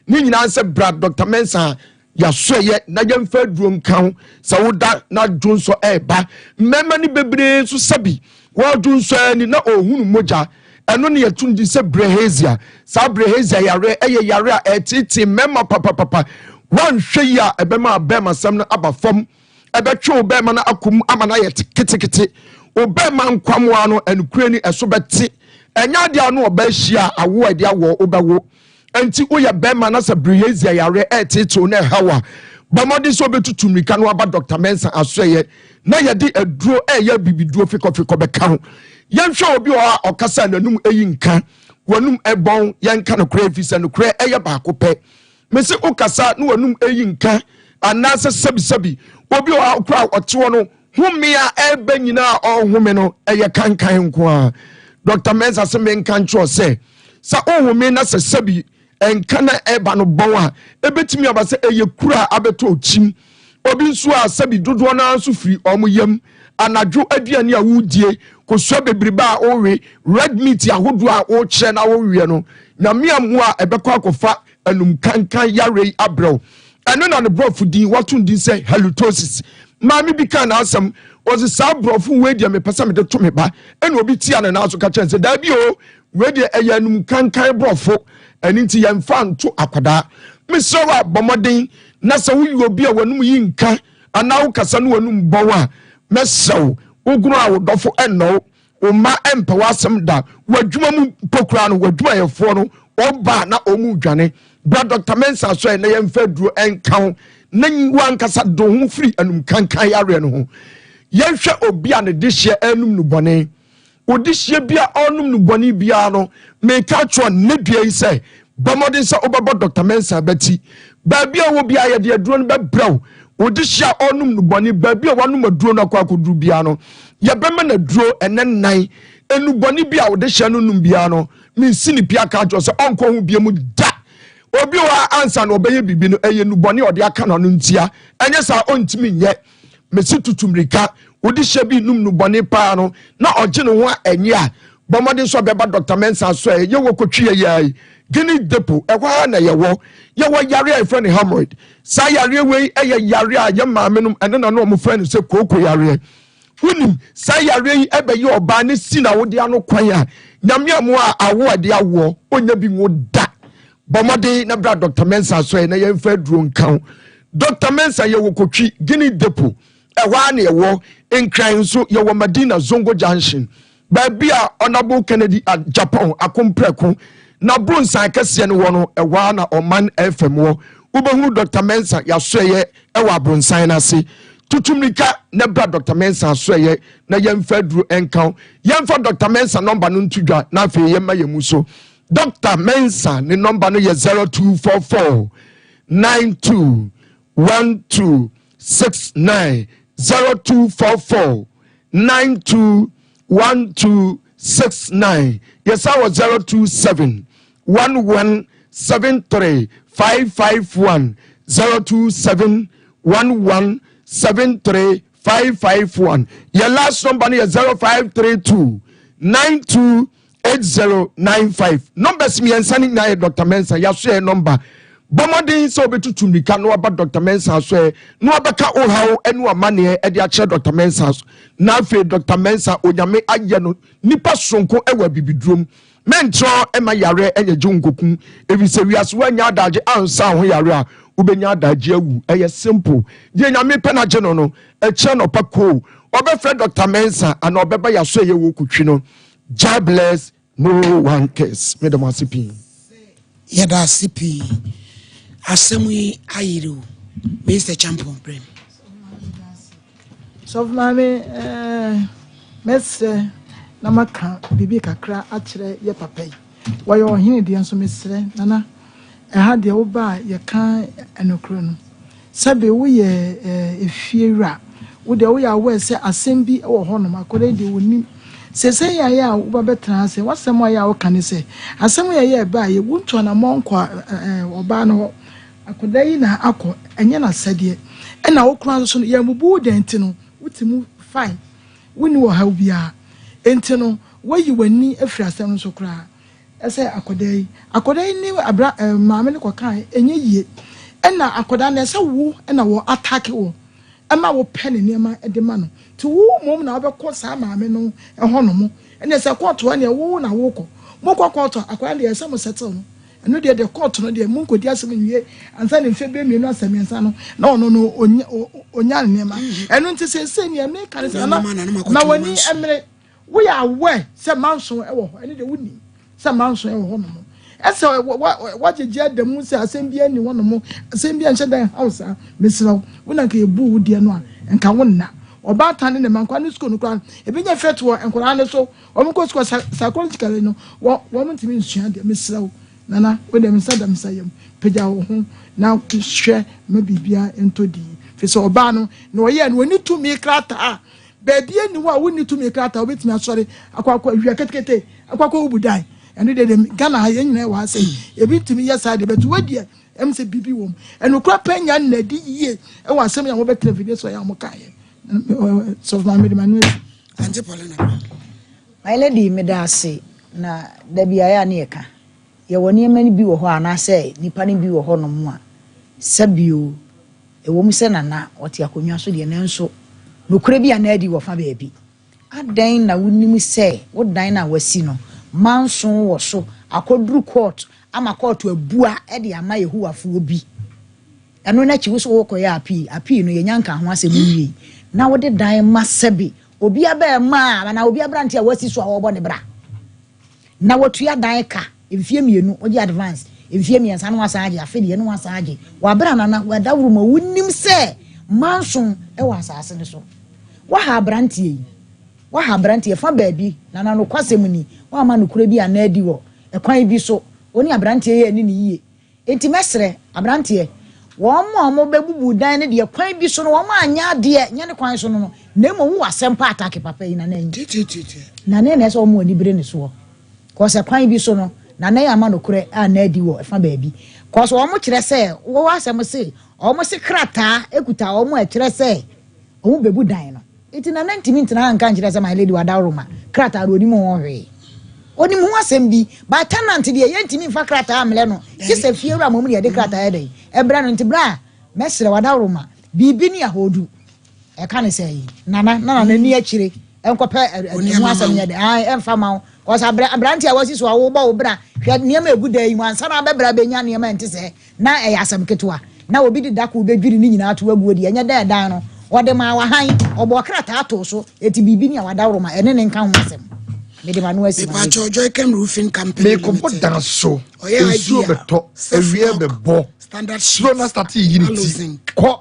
ne nyinaa sɛ bra Dr. Mensah Yɛasɔeɛ na yɛmfa aduro nka ho. Sɛ woda na dwonsɔ ɛreba. Mmarima no bebree nso sɛbi wɔdwonsɔ ani na ɔhunu mogya. Ɛno ne yɛto no din sɛ brehazia. Saa brehazia yareɛ ɛyɛ yareɛ a ɛtetee mmarima papapapa. Woanhwɛ yie a ɛbɛma abɛɛmasɛm no aba fam. Ɛbɛtwe wo bɛɛma no akɔ mu ama no ayɛ ketekete. Wo bɛɛma nkwamoa no ɛnokorɛ ni ɛso bɛte. Ɛnyɛ adeɛ a wo ne ɔbaa hyia a awoɔ a ɛde awoɔ wobɛwo. Enti woyɛ bɛrima na sɛ bilharzia yareɛ ɛreteetew na ɛhaw a, bɔ mmɔden sɛ wobɛtutu mmirika na waba Dɔkta Mensah asoɛeɛ na yɛde aduro ɛreyɛ abibiduro fekɔfekɔ bɛka ho. Yɛnhwɛ obi wɔ hɔ a ɔkasa a n'anum ɛyi nka, w'anum ɛbɔn, yɛnka nokorɛ ɛfiri sɛ nokorɛ ɛyɛ baako pɛ. Mese wokasa na w'anum ɛyi nka anaasɛ sɛbisɛbi obi wɔ hɔ a koraa ɔte hɔ no home a ɛreba nyinaa a ɔrehome no ɛyɛ kankan nko ara. Dɔkta Mensah se menka nkyerɛ sɛ sɛ wohome na sɛ sɛbi nka na ɛreba no bɔn a, ebetumi aba sɛ ɛyɛ kuru a abɛtɔ kyim. Obi nso a sɛbi dodoɔ no ara nso firi wɔn yam. Anadwo aduane a wodie, kosua bebrebe a wowe, red meat ahodoɔ a wokyerɛ na woweɛ no, Nyame ammoa a ɛbɛkɔ akɔfa anum kankan yareɛ yi abrɛ wo. Ɛno na ne borɔfo din wɔato no din sɛ halitosis. Maame bi kaa n'asɛm, ɔse saa borɔfo wei deɛ mepɛ sɛ mede to me ba. Ɛna obi tia ne nan so ka kyerɛ no sɛ daabi o, wei deɛ ɛyɛ anum kankan borɔfo, ɛno nti yɛmfa nto akwadaa. Mesrɛ wo a bɔ mmɔden na sɛ woyɛ obi a w'anum yi nka anaa wokasa ne w'anum bɔn a, mɛsrɛ wo, wogono a wo dɔfo ɛnnɔ wo. Wo mma mpɛ w'asɛm da. W'adwuma mu mpo koraa no, w'adwumayɛfoɔ no, wɔba a na wɔn redwane. Bra Dɔkta Mensah so ɛ na yɛmfa aduro nka ho na nyi w'ankasa de wo ho firi anum kankan yareɛ no ho. Yɛnhwɛ obi a ne dehyeɛ renom nnubɔne. Wo dehyeɛ bi a ɔrenom nnubɔne biara no, meka akyerɛ wo nnɛ dua yi sɛ, bɔ mmɔden sɛ wobɛbɔ Dɔkta Mensah abati. Baabi a wɔ biara yɛde aduro no bɛbrɛ wo. Wo dehyeɛ a ɔrenom nnubɔne, baabi a wanom aduro no akɔ akɔduru biara no, yɛbɛma no aduro ɛnɛ nnan. Nnubɔne bi a wo dehyeɛ no nom biara no, mensi ne pia ka akyerɛ sɛ ɔnkɔ ho bio mu da. Obi wɔ hɔ a ansa na ɔbɛyɛ biribi no, ɛyɛ nnubɔne a ɔde aka n'ano ntia. Ɛnyɛ saa ɔntumi nyɛ. Mesi tutu mmirika, wo dehyeɛ bi nom nnubɔne paa no, na ɔgye ne ho a ɛnyɛ a, bɔ mmɔden sɛ ɔbɛba Dɔkta Mensah so ɛ, yɛwɔ Kotwi yɛyɛ yi, Guinea Depot, ɛhɔ ara na yɛwɔ. Yɛwɔ yare a yɛfrɛ no hemorrhoid. Saa yareɛ wei yɛ yareɛ a yɛn maame nom ɛne na no wɔn frɛ no sɛ kooko yareɛ. Wonim, saa yareɛ yi ɛbɛyɛ ɔbaa ne si na wode ano kwan a, Nyame amoa a awo a ɛde awoɔ, ɔnya bi nwo da. Bɔ mmɔden na bra Dɔkta Mensah so ɛ na yɛmfa aduro nka wo. Dɔkta Mensah yɛwɔ Kotwi, Guinea Depot, ɛhɔ ara na yɛwɔ. Nkran nso yɛwɔ Madina Zongo Junction. Baabi a Honourable Kennedy Agyapong Akompreko n'abronsan kɛseɛ no wɔ no, ɛhɔ ara na Ɔman FM wɔ. Wobɛhunu Dɔkta Mensah Y'asoɛeɛ wɔ abronsan no ase. Tutu mmirika na bra Dɔkta Mensah asoɛeɛ na yɛmfa aduro nka wo. Yɛmfa Dɔkta Mensah nɔmba no nto dwa na afei yɛmma yɛn mu so. Dɔkta Mensah ne nɔmba no yɛ 0244 92 1269 0244 92 1269 yɛsan wɔ 027 11 73 551 027 11 73 551 yɛ last number no yɛ 0532 92 8095 numbers mmiɛnsa no nyinaa yɛ Dr. Mensah yɛaso yɛ number bɔ mmɔden sɛ wobɛtutu mmirika na waba Dr. Mensah so ɛ na wabɛka wo haw ne w'amanneɛ de akyerɛ Dr. Mensah so na afei Dr. Mensah onyame ayɛ no nipa soronko wɔ abibidurom mɛntrɛ ɛma yareɛ ɛnyɛ gye wo nkoku ɛfiri sɛ wiase woanya adagye ansa ho yare a wobɛnya adagye awu ɛyɛ simple deɛ nyame pɛ no agye no no ɛkyerɛ nɔpa koo ɔbɛfrɛ Dr. Mensah anaa ɔbɛba yɛaso ɛyɛ wɔ kotwi no Jah bless no one curse. Meda mo ase pii. Yɛda ase pii. Asɛm yi ayere o. Mr. Champon brɛ me. Sɔfo maame eh, mɛsrɛ na maka biribi kakra akyerɛ yɛ papa yi. Wɔyɛ ɔhene deɛ nso mesrɛ nana ɛha deɛ woba a yɛka ɛnokorɛ no. Sɛbe woyɛ efie wura, wo deɛ woyɛ aware sɛ asɛm bi wɔ hɔnom, akwadaa yi deɛ ɔnnim. Seesei yɛ ayɛ a woba bɛtena ase, w'asɛm a ɛyɛ a woka ne sɛ, asɛm yi a ɛyɛ ɛbaeɛ, wontu anammɔn nkɔ ɔbaa no hɔ, akwadaa yi na akɔ, ɛnyɛ n'asɛdeɛ. Ɛna wo koraa nso no, yɛammubu wo dɛn nti no, wote mu fine, wonni ɔhaw biara. Enti no, woayi w'ani afiri asɛm no so koraa. Sɛ akwadaa yi, akwadaa yi ne abra ɛɛ maame no kɔkae, ɛnyɛ yie. Ɛna akwadaa no ɛsɛ wo na wɔ atake wo, ɛma wo pɛ ne nneɛma de ma no. Nti wo mmom na wobɛkɔ saa maame no hɔ nom. Ɛnna sɛ kɔɔto hɔ neɛ wo na wokɔ. Mokɔ kɔɔto a, akwadaa no deɛ ɛsɛ mo settle no. Ɛno deɛ deɛ kɔɔto no deɛ monkɔdi asɛm nwie ansa na mfeɛ bɛyɛ mmienu asɛ mmiɛnsa no na ɔno no ɔnya ɔnya ne nneɛma. Ɛno nti seesei neɛ meka ne sɛ nana ma w'ani mmere. Woyɛ aware sɛ manson wɔ hɔ, ɛno deɛ wonim sɛ manson wɔ hɔ nom. Ɛsɛ woagyegye ada mu sɛ asɛm biara nni hɔnom, asɛm biara nhyɛ da nhaw saa. Mesrɛ wo, wo na nka yɛbuu wo deɛ no a, nka wonna. Ɔbaatan ne ne mma, nkwadaa no sukuu no koraa no, ɛbɛnya effect wɔ nkwadaa no so. Wɔn kɔ sukuu a, psychologically no, wɔn wɔn ntumi nsua adeɛ. Mesrɛ wo, Nana, wo deɛ me nsa da me nsa yam. Pagya wo ho na hwɛ ma biribiara ntɔ din. Firi sɛ ɔbaa no, nea ɔyɛɛ no, ɔnni tumi krataa. Baabiara nni hɔ a wonni tumi krataa a wobɛtumi asɔre akɔ akɔ awia ketekete akɔ akɔ wubu dan. Ɛno deɛ deɛ Ghana ha yɛn nyinaa wɔ ha sɛ ebi ntumi yɛ saa deɛ bɛto wei deɛ ɛm sɛ biribi wɔ mu. Ɛnokora pɛ nya nna adi yie ɛwɔ asɛm yi a wɔbɛtena fidie so a yɛ a wɔkaeɛ. Sɔfo maame de ma no asi. Auntie Paulina. My lady meda ase na da bi ayɛ a ne yɛka yɛwɔ nneɛma no bi wɔ hɔ anaasɛ nnipa no bi wɔ hɔnom a sɛbio Ɛwom sɛ na na ɔte akonnwa so deɛ, nanso nokorɛ bi anna adi wɔ fa baabi. Adɛn na wonim sɛ wo dan no a woasi no, manso wɔ so akɔduru kɔɔto ama kɔɔto abua de ama Yehowafoɔ bi? Ɛno no akyi wo so worekɔyɛ appeal. Appeal no, yɛnya nkaa ho asɛm nwiei. Na wode dan ma sɛbe obi abarimaa anaa obi aberanteɛ a wasi so a ɔrebɔ ne bra. Na watua dan ka mfeɛ mmienu, wogye advance mfeɛ mmiɛnsa na wasan agye, afe deɛ na wasan agye. Wabra nana, wadaworo mu, wonim sɛ manson wɔ asase no so. Waha aberanteɛ yi, waha aberanteɛ fa baabi, nana nokwasɛm ni, wamma nokorɛ bi anna adi wɔ ɛkwan bi so, wo ne aberanteɛ yi anni no yie. Enti mɛsrɛ, aberanteɛ, wɔn a wɔbɛbubu dan no deɛ kwan bi so no wɔn anyɛ adeɛ nyɛ ne kwan so no no, na mmom wowɔ asɛm pa atake papa yi nana yi. Nana yi na ɛsɛ wɔn ani bere ne soɔ. Kɔsɛ kwan bi so no, nana yi ama nokorɛ a na adi wɔ ɛfa baabi. Kɔsɛ wɔn kyerɛ sɛ, wowɔ asɛm se, wɔn se krataa ekuta wɔn a ɛkyerɛ sɛ wɔn bɛbu dan no. Enti Nana ntumi ntena ha nka nkyerɛ sɛ my lady wadaworoma krataa no onim ho hwee. Onim ho asɛm bi, but tenant deɛ yɛntumi mfa krataa mmrɛ no gye sɛ fiewura mmom na yɛde krataa yɛ dɛn ɛbrɛ no. Nti bra mɛsrɛ wadaworoma biribi ne ahodu ɛka ne sɛ Nana na Nana ni akyire nkɔpɛ ɛho asɛm nyɛ dɛn ae ɛmfa ma wo cause abrɛ aberante a wasi so a wobɔ wo bra hwɛ nneɛma egu dan yi mu ansa na abɛbra bɛnya nneɛma ɛnte sɛ Na ɛyɛ asɛm ketewa. Na obi de da koro bɛdwiri ne nyinaa ato aguo deɛ, ɛnyɛ dɛ ɛdan no, ɔde maa wahan, ɔbɔɔ krataa too so, enti biribi ni a wadaworoma, ɛne no nka ho asɛm. Mede m'ano asi m'ano Mepakyɛw Joycam Roofing Company Mekɔbɔ Limited. dan so, Ɔyɛ nsuo IBR, bɛtɔ, awia Sefnok, bɛbɔ, Standard suro na Sheets, starte yi ne ti, Alozinc. kɔ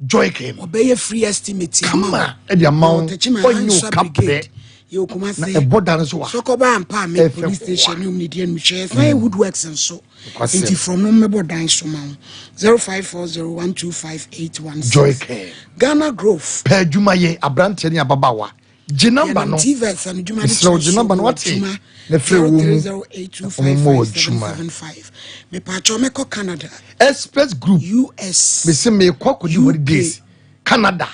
Joycam. Ɔbɛyɛ free estimate ama wo. Kama ɛde ama wo, Yɛwɔ Techiman ɔnyɛ wo Ansa ka Brigade. brɛ. Yɛwɔ Kumasi. Na ɛbɔ da no so a, Sɔkɔba Ampa me ɛfɛ police kwa. station ne omni deɛ no hwɛ. Yɛsan yɛ woodworks nso. Nokwasɛm. Nti from no mmɛbɔ dan so ma wo. 0540125816. Joycam. Ghana Grove. Pɛ adwuma yɛ, aberanteɛ ne ababaawa. Gye namba no. Yɛnam TVET ano dwuma de Mesrɛ wo, kyerɛ gye so namba no wɔ wate. adwuma Na frɛ wɔ mu. Na wɔmmɔ wɔ adwuma. 0308255775. Mepatwɔ mɛkɔ Canada. Express Group. US. Mese meekɔ akɔdi holidays. Canada.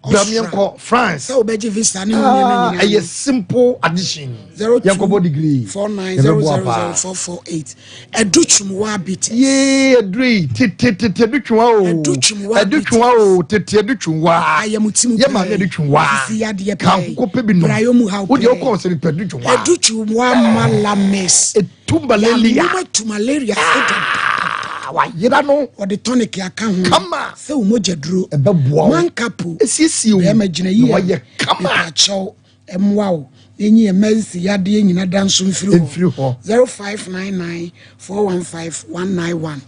Bra Austria. meɛnkɔ France. Sɛ wobɛgye visa ne ho nneɛma Ah, nyinaa ɛyɛ no. simple addition. 02 Yɛnkɔbɔ degree. Yɛbɛboa paa. 49000448. Ɛdu Twumwa Bitters. Yee aduro yi tete tete adu twumwa o. Adu Twumwa Adu twumwa o tete adu twumwa. Ayamutimu Yɛ maame adu twumwa. Sisi yadeɛ Ka pɛɛ. nkokɔ pɛ bi nom. Brayɔ mu haw Wo deɛ pɛɛ. wokɔ sɛ mepɛ adu twumwa. Adu Twumwa malamis. Etu malaria. Yɛanom atu malaria so dada. Wayera no. Wɔde tonic aka ho. Kama. Sɛ wo mogya duro. Ɛbɛboa wo. Mankapo. Esiesie wo. Bɛrima gyina yie. Na wayɛ kama. Mepakyɛw ɛmmoa wo. Enyi yɛ mɛnsi yadeɛ nyina da nso mfiri hɔ. Mfiri hɔ. 0599 415 191.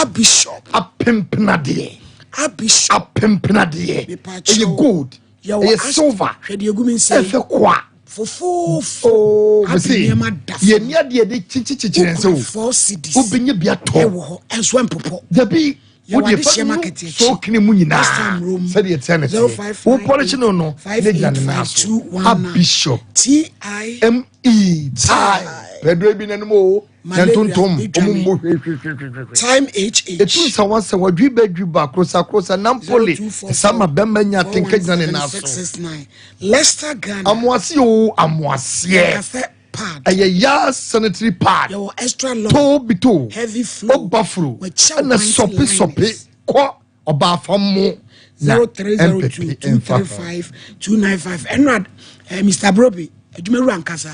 Abishop. Apempenadeɛ. Abishop. Apempenadeɛ. Mepakyɛw. Ɛyɛ gold. Yɛwɔ Ɛyɛ ash- silver. Hwɛ deɛ egu mi nsa yi. Ɛfɛ kwa. Fofoofo. Oh, Abi mese nneɛma da fam. yɛni adeɛ de kyekyekyekyere nsa o. Wokura 4 cedis. Wobɛnya bi atɔ. Ɛwɔ hɔ ɛnso ɛmpopɔ. Dabi Yɛwɔ wode fa adehyeɛ nu market akyi. sookene mu nyinaa Western Room. sɛdeɛ ɛteɛ ne teɛ. 059 Wo pɔlehye no no na gyina ne nan so. 585219. A bishop. T I M E tie. Pɛduro bi n'anim o. Na Malaria, ntontom edwane. ɔmo mmɔ hwehwehwehwehwɛ. Time H H. Etu nsa wɔn sɛ wɔdwi bɛdwi ba krosa krosa nampole ɛsa ma bɛrima nya atenka gyina ne nan so. 669. Leicester Ghana. Amoase o amoaseɛ. Yɛka sɛ pad. Ɛyɛ yaa sanitary pad. Yɛwɔ extra long. Too bi too. Heavy flow. Ɔba foro. Wɔakyɛ Ɛna white sɔpe liners. sɔpe kɔ ɔbaafa mo. Na 0302 MPP mfa ho. 235 295. Ɛno a Mr. Brobe adwumawura nkasa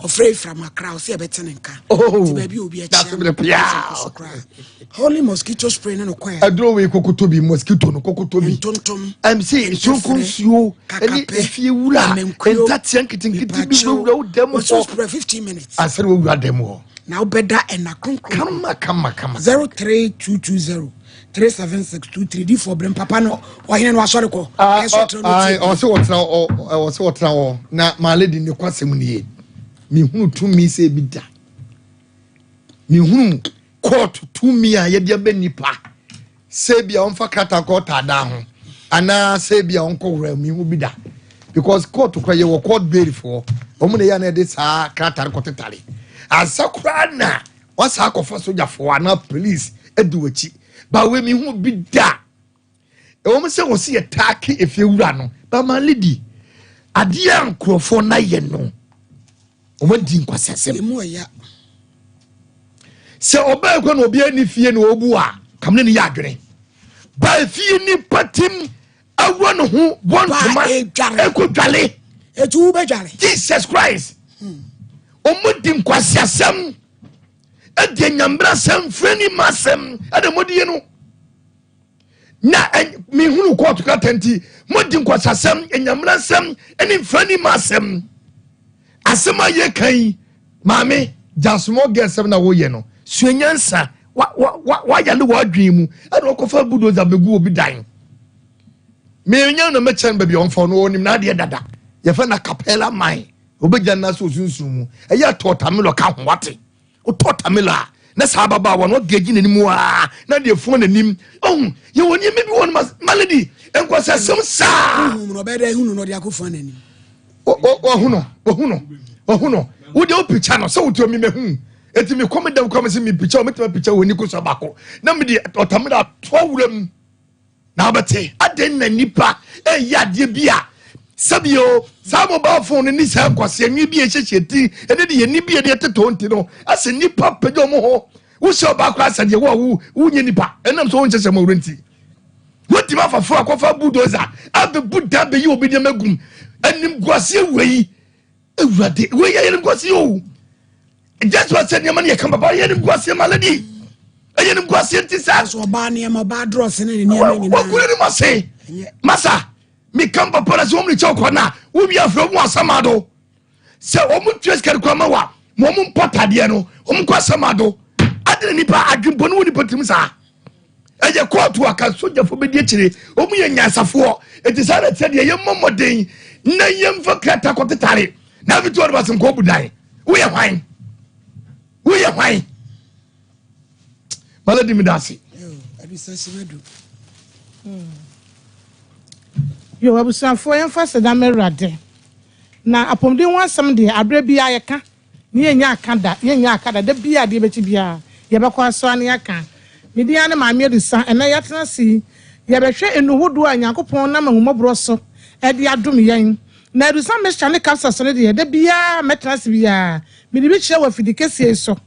ɔfrɛ Efram Accra ɔsɛ yɛbɛte ne nka. Oh, Nti baabi a obi that's akyia me pia. no koraa. Holy mosquito spray ne no kɔɛ. Aduro wei kokoto bi mosquito no kokoto bi. Ntontom. MC sonko nsuo ɛne Kakapɛ, efie wura amenkuo, ntatea nketenkete bi Mepakyɛw, wura wo dɛm wɔsɔ hɔ. spray 15 minutes. Ansa na wawura dɛm hɔ. Na wobɛda ɛna kronkron. Kama kama kama. 03220 37623 di fɔ brem papa no ɔhene no asɔre kɔ. Ɛsɔ tena no tie. Ɔsɛ ɔtena ɔsɛ ɔtena hɔ na my lady ne kwasɛm nie. Mehunu tumi sɛ ebi da. Mehunu court tumi a yɛde abɛ nipa sɛ bi a ɔmfa krataa kɔ ɔtaadaa ho anaa sɛ bi a ɔnkɔ wura mehu bi da because court kora yɛwɔ court bail foɔ wɔn na yɛ a na yɛde saa krataa no kɔtetare ansa koraa na wasa akɔfa sogyafoɔ anaa police adi w'akyi bawe mehu bi da. Ɛwom sɛ wɔsi yɛ taake efie wura no, bama lidi adeɛ a nkurɔfoɔ no ayɛ no, wɔn adi nkwasiasɛm. Emu ɔya. Sɛ ɔbaa kɔ na obiara ni fie na ɔbu a, kamene ne yɛ adwene. Ba efie nipa tim awura ne ho bɔ ntoma ɛkɔ dwale. Etu wo bɛ dwale. Jesus Christ. Wɔn di nkwasiasɛm. Ɛdi anyambra asɛm, fɛni ma asɛm, ɛna wɔn di yɛ no. na mehunu kɔɔto krataa nti modi nkwasasɛm anyamena-nsɛm ne mfrani ma asɛm asɛm a yɛka yi maame gya small girl sɛm na woyɛ no sua nyansa wayale w'adwene mu ɛna ɔkɔfa bulldozer bɛgu obi dan menya na mɛkyɛn baabi a ɔmfa no ɔnim n'adeɛ dada yɛfɛ na capella mine obɛgya no ase osunsun mu ɛyɛ tɔɔtamilɔ ka ho wate Wotɔ tamila a, na saa ababaawa no ɔde agyi n'anim aa na deɛ fua n'anim. Ɔhu, yɛwɔ nneɛma bi wɔ no malady, nkwasasɛm saa. Honhom no, ɔbɛyɛ dɛ ehunu no ɔde akɔ fua n'anim. Wahu no, wahu no, wahu no. Wo deɛ wopikya no sɛ wotu mi mehu. Eti mi kɔ mi dɛm kɔ mi sɛ mi pikya, mi tuma pikya wɔ ni kosua baako. Na mi de ɔtamila ato awura mu. Na wobɛte adɛn na nnipa ɛyɛ adeɛ bi a sɛbio saa mobile phone no ne saa nkwaseanwi bi a ɛhyehyɛ ti ɛne de yɛni bi a ɛde ɛtetɔ nti no asɛ nnipa pagya ɔmo ho wohyɛ ɔbaa koraa sɛ deɛ wo a wo wonyɛ nipa ɛnam sɛ wonhyɛ ma wura nti wotumi afafo akɔfa bulldozer abɛbu dan bɛyi obi nneɛma gum anim guaseɛ wei Awurade, wei yɛ yɛn nkwasi o. Just wa sɛ nneɛma no yɛ kama ba yɛn nkwasi ma lady. Ɛyɛ no nkwasi nti saa. So ɔbaa nneɛma ɔbaa drɔs ne ne nneɛma nyinaa. Wakure ne mu ase. Masa, mi kan papa na sɛ wɔn rekyɛw kɔ na wowi afrɛ wɔn asamado. Sɛ wɔn tua sika kura ma wa, ma wɔn mpɔ tadeɛ no, wɔn kɔ asamado. Adi na nipa adwempɔ ne wɔ nipa tirim saa. Ɛyɛ kóòtù a ka sogyafo bɛdi akyire. Wɔn yɛ nyansafoɔ. Eti saa na ɛteɛ deɛ yɛmmɔ mmɔden na yɛmfa krataa kɔtetare na afei tí wɔde basɛm kɔɔ budan. Woyɛ hwan? Woyɛ hwan? Maladi mi da ase. Yo, abusuafoɔ yɛmfa aseda ma Awurade. Na apɔmuden ho asɛm deɛ, aberɛ biara yɛka. Ne yɛnnya aka da, yɛnnya aka da, da biara adeɛ bɛkye biara, yɛbɛkɔ asoa ne aka. Me din ara ne Maame Adusa, ɛnnɛ yɛatena ase yi, yɛbɛhwɛ nnu hodoɔ a Nyankopɔn nam ahummɔborɔ so de adom yɛn. Na Adusa mixture ne capsules no deɛ, da biara mɛtena ase biara, mede bi kyerɛ wɔ afidi kɛseɛ yi so.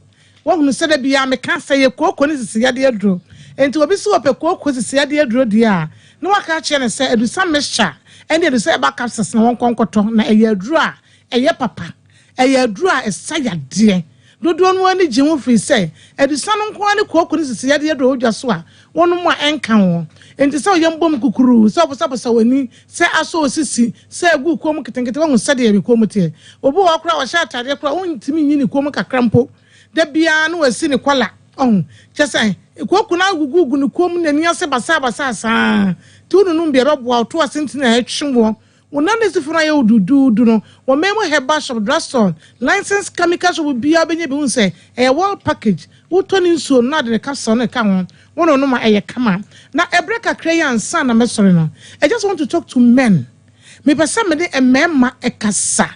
Woahunu sɛ da biara meka sɛ yɛ kooko ne sisiyadeɛ aduro. Enti obi se ɔpɛ kooko sisiyadeɛ aduro deɛ a, na waka akyerɛ no sɛ Adusa mixture ne Adusa herbal capsules na wɔnkɔ nkɔtɔ, na ɛyɛ aduro a ɛyɛ papa. Ɛyɛ aduro a ɛsa yadeɛ. Dodoɔ no ara ani gye ho firi sɛ adusa no nko ara ne kooko ne sisi yadeɛ aduro a ɛwɔ dwa so a wonom a ɛnka wo. Enti sɛ wo yam bom kukuruu, sɛ wobosabosa w'ani, sɛ asɔ wo sisi, sɛ agu wo kɔn mu nketenkete, woahu sɛdeɛ me kɔn mu teɛ. Obi wɔ hɔ koraa a ɔhyɛ ataadeɛ koraa a wontumi nyi ne kɔn mu kakra mpo. Da biara na wasi ne kɔla. Ɔho, kyerɛ sɛ kooko no agugugu ne kɔn mu n'ani ase basaabasaa saa. Nti wononom bi a ɛbɛboa wo, to ase ntini a ɛtwe woɔ. Wo nan ase funu ayɛ wo duduudu no, wɔ man mu herbal shop, drugstore, licensed chemical shop biara wobɛnya bi. Wohu sɛ ɛyɛ well package. Wotɔ ne nsuo no na ade ne capsule no ka ho. Wo ne nom a ɛyɛ kama. Na ɛberɛ kakra yi ansa na mɛsɔre no, I just want to talk to men. Mepɛ sɛ mene mmarima kasa.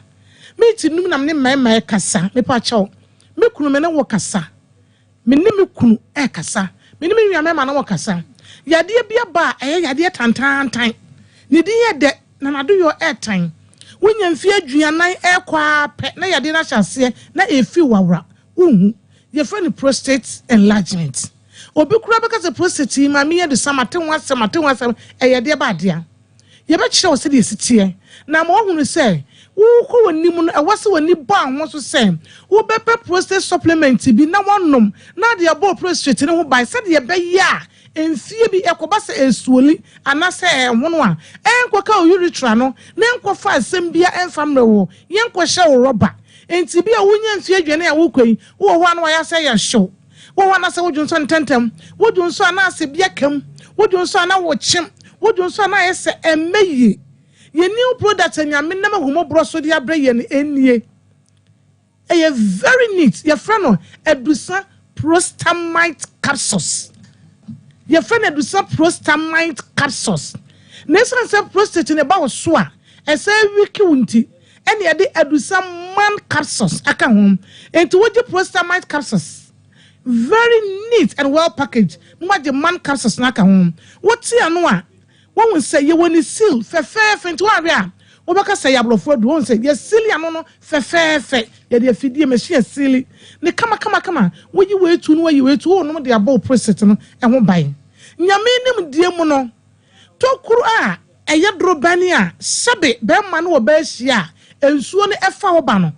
Miniti num na mene mmarima ɛkasa. Mepa kyɛw, me kunu me ne wo kasa. Me ne me kunu rekasa. Me ne me nua mmarima no rekasa. Yadeɛ bi aba a ɛyɛ yadeɛ tantaantan. Ne din yɛ dɛ na n'adoyɔ retan. Wonya mfeɛ aduanan rekɔ ara pɛ na yadeɛ no ahyɛ aseɛ na ɛrefi wo awora. Wonhu. Yɛfrɛ no prostate enlargement. Obi koraa bɛka sɛ prostate yi maame yi adusa mate ho asɛm mate ho asɛm ɛyɛ deɛ ba adeɛ a. Yɛbɛkyerɛ wo sɛdeɛ ɛsi teɛ, na ama woahunu sɛ worekɔ w'anim no, ɛwɔ sɛ w'ani bɔ ho so sɛ wobɛpɛ prostate supplement bi na woanom na ade abɔ wo prostate no ho ban sɛdeɛ ɛbɛyɛ a mfeɛ bi ɛkɔba sɛ ɛresuoli anaasɛ ɛrehono a, ɛrenkɔka wo urethra no na ɛnkɔfa asɛm biara ɛmfa mmrɛ wo, yɛnkɔhyɛ wo rɔba. Enti bi a wonya mfeɛ aduanan a wokɔ yi, wowɔ hɔ a na wayɛ asɛ yɛ hyew. Wowɔ hɔ a na sɛ wodwonsɔ ntɛmntɛm, wodwonsɔ a na asɛ bi aka mu, wodwonsɔ a na wokyem, wodwonsɔ a na ayɛ sɛ ɛmmɛ yie. Yɛn new product a Nyame nam ahummɔborɔ so de abrɛ yɛn nie. Ɛyɛ very neat. Yɛfrɛ no Adusa Prostamite Capsules. Yɛfrɛ no Adusa Prostamite Capsules. Na esiane sɛ prostate no ɛba wo so a, ɛsɛ wiki wo nti, ɛna yɛde Adusa Man Capsules aka ho. Enti wogye Prostamite Capsules, very neat and well packaged, na woagye Man Capsules no aka ho. Wote ano a, Woahu sɛ yɛwɔ ne seal fɛfɛɛfɛ nti woanhwɛ a wobɛka sɛ ɛyɛ aborɔfo aduro. Woahu sɛ yɛasili ano no fɛfɛɛfɛ. Yɛde afidie, machine asili ne kamakamakama. Woyi wei tu na woayi wei tu, wonom de abɔ wo prostate no ho ban. Nyame nimdeɛ mu no, tokuro a ɛyɛ dorobɛn a sɛbe bɛrima ne ɔbaa hyia a nsuo no fa hɔ ba no,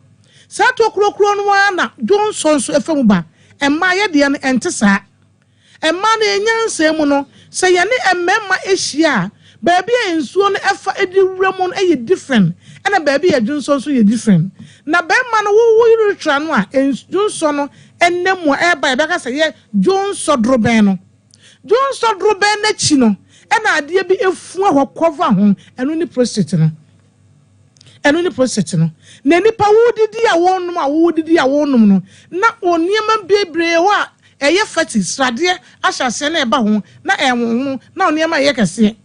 saa tokuro korɔ no ara na dwonsɔ nso fa mu ba. Mmaa yɛdeɛ no ɛnte saa. Mmaa no, yɛn nyansa mu no, sɛ yɛne mmarima hyia a, baabi a nsuo no fa de wura mu no yɛ different, ɛna baabi a dwonsɔ nso yɛ different. Na barima no, wo wo urethra no a dwonsɔ no nam mu a ɛreba a yɛbɛka sɛ yɛ dwonsɔ dorobɛn no. Dwonsɔ dorobɛn no akyi no, ɛna adeɛ bi fua hɔ cover ho, ɛno ne prostate no. Ɛno ne prostate no. Na nipa wodidi a wonom a wodidi a wonom no, na wo nneɛma bebree hɔ a ɛyɛ fatty, sradeɛ ahyɛ aseɛ na ɛba ho na ɛnwonwono na wo nneɛma yɛ kɛseɛ.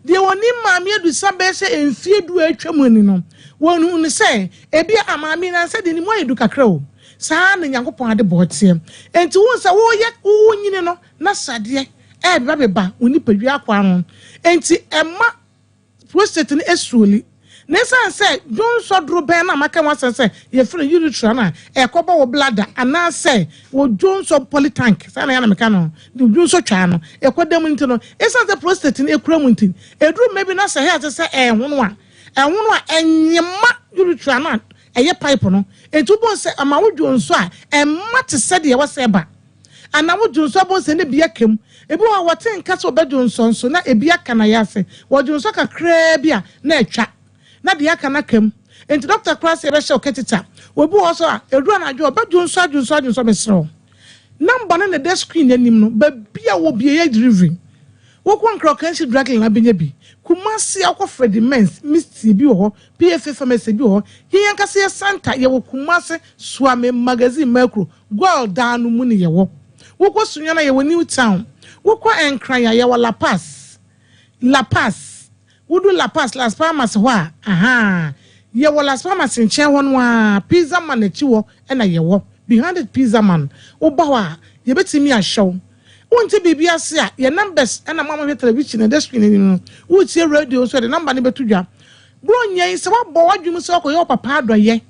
Deɛ wɔnim Maame Adusa bɛyɛ sɛ mfie du a atwa mu ni no, wɔhu no sɛ ebia a maame yi nansɛ deɛ ne mu ayɛ du kakra o. Saa na Nyankopɔn adebɔɔ teɛ. Enti wohu sɛ woyɛ wonyini no na sradeɛ ɛreba beba wo nipadua akwaa no. Enti ɛma Prostate no asuoli, na esiane sɛ dwonsɔ dorobɛn no a maka ho asɛm sɛ yɛfrɛ no urethra no a ɛkɔbɔ wo bladder anaasɛ wo dwonsɔ polytank, saa na ɛyɛ a na meka no, dwonsɔ twaa no, ɛkɔda mu nti no, esiane sɛ prostate no kura mu nti, ɛduru mmerɛ bi na sɛ ɛyɛ ase sɛ ɛrehono a, ɛhono a ɛnyema urethra no a ɛyɛ pipe no, enti wobɛhu sɛ ɛma wo dwonsɔ a ɛmma te sɛ deɛ ɛwɔ sɛ ɛba. Anaa wo dwonsɔ abɔ nsɛ na ebi aka mu. Ebi wɔ hɔ a wɔte nka sɛ wɔbɛdwonsɔ nso na ebi aka na yɛase. Wɔdwonsɔ kakraa bi a na atwa, na deɛ aka no aka mu. Enti dɔkta koraa sɛ yɛbɛhyɛ wo kɛteta. Obi wɔ hɔ nso a, ɛduru anadwo a, ɔbɛdwonsɔ adwonsɔ adwonsɔ. Mesrɛ wo, number no na ɛda screen no anim no, baabi a wɔ biara yɛ delivery. Wokɔ Nkran Ɔkansi Drug Line abɛnya bi. Kumasi a wokɔ Freddie Mens, Misty ebi wɔ hɔ, PFA Pharmacy ebi wɔ hɔ. Yɛn ankasa yɛ Santa, yɛwɔ Kumasi, Suame, Magazine, Mercuro. Goil dan no mu ne yɛwɔ. Wokɔ Sunyani a yɛwɔ New Town. Wokɔ Nkran a yɛwɔ La Paz. La Paz. Wodu La Paz, Las Palmas hɔ a, ahaa. Yɛwɔ Las Palmas nkyɛn hɔ no ara, Pizza Man akyi hɔ na yɛwɔ. Behind it Pizza Man. Woba hɔ a, yɛbɛtumi ahwɛ wo. Wonte biribi ase a, yɛn numbers na mo a mohwɛ television ɛda screen anim no, woretie radio nso a, yɛde number no bɛto dwa. Buronya yi, sɛ woabɔ w'adwene mu sɛ woakɔyɛ wo papa adɔeɛ,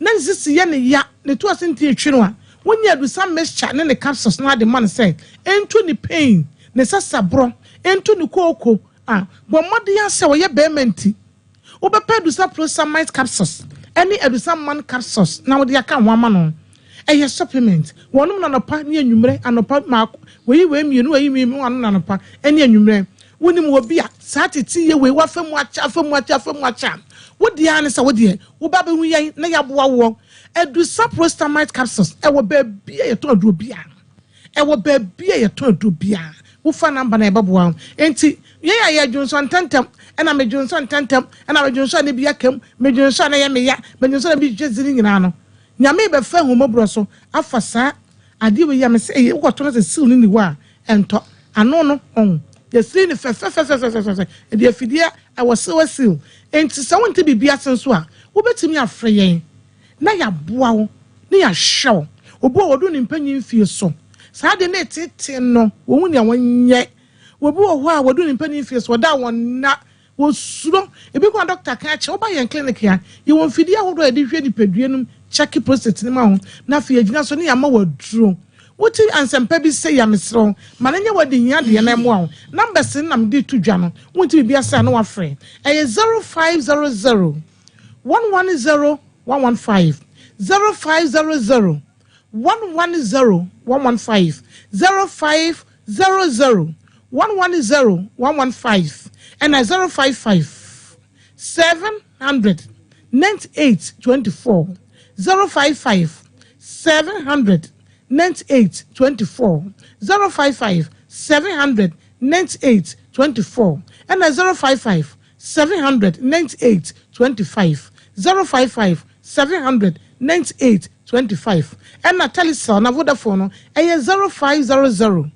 na ne sisi yɛ no ya, ne to ase nti etwe no a, wonya adusa mixture ne ne capsules no ade ma no sɛ entu ne pain, ne sasaborɔ, entu ne kooko a, bɔ mmɔden ara sɛ ɔyɛ barima nti, wobɛpɛ adusa prosamite capsules ne adusa man capsules na wode aka ho ama no. Ɛyɛ supplement. Wɔnom no anɔpa ne anwummerɛ, anɔpa maako, wɔyi wei mmienu, wɔyi mmienu, wɔanom no anɔpa ne anwummerɛ. Wonim obi a saa tete yɛ wei, wafa mu akyɛ, afa mu akyɛ, afa mu akyɛ a, wo deɛ ara ne sɛ wo deɛ, Wo ba bɛhu yɛn na yɛaboa woɔ. Adusa Prostamite capsules ɛwɔ baabi a yɛtɔn aduro biara. Ɛwɔ baabi a yɛtɔn aduro biara. Wofa number no a yɛbɛboa wo. Enti yɛn a yɛdwonsɔ ntɛntɛm, ɛna medwonsɔ ntɛntɛm, ɛna medwonsɔ a na bi aka mu, medwonsɔ a na ɛyɛ me ya, medwonsɔ a na bi twitwa zi no nyinaa no, Nyame rebɛfa ahummɔborɔ so afa saa adeɛ wei yi a mese ei wokɔtɔ no sɛ seal no nni hɔ a ɛntɔ. Ano no ɔn yɛsili no fɛfɛfɛfɛfɛfɛ ɛde afidie a ɛwɔ silver seal. Enti sɛ wonte biribi ase nso a wobɛtumi afrɛ yɛn na yɛaboa wo na yɛahwɛ wo. Obi wɔ hɔ ɔduru ne mpanyin mfie so saa adeɛ no reteetee no wɔnhu nea wɔnyɛ. Obi wɔ hɔ a waduru ne mpanyin mfie so ɔda a wɔnna. Wɔsuro. Ebi koraa dɔkta ka kyerɛ wo ba yɛn clinic a, yɛwɔ mfidie ahodoɔ a yɛde hwɛ nipadua no mu, kyɛke prostate no ma wo, na afei yɛgyina so ne yɛama wo aduro. Wote ansɛmpa bi sei a, mesrɛ wo, ma no nyɛ w'adehia deɛ na ɛmmoa wo. Numbers no na mede reto dwa no, wonte biribi ase a na woafrɛ. Ɛyɛ 0500 110 115, 0500 110 115, 0500 110 115 ɛna 055 700 98 24. 055 700 98 24, 055 700 98 24, ɛna 055 700 98 25, 055 700 98 25, ɛna Telecel na Vodafone no ɛyɛ 0500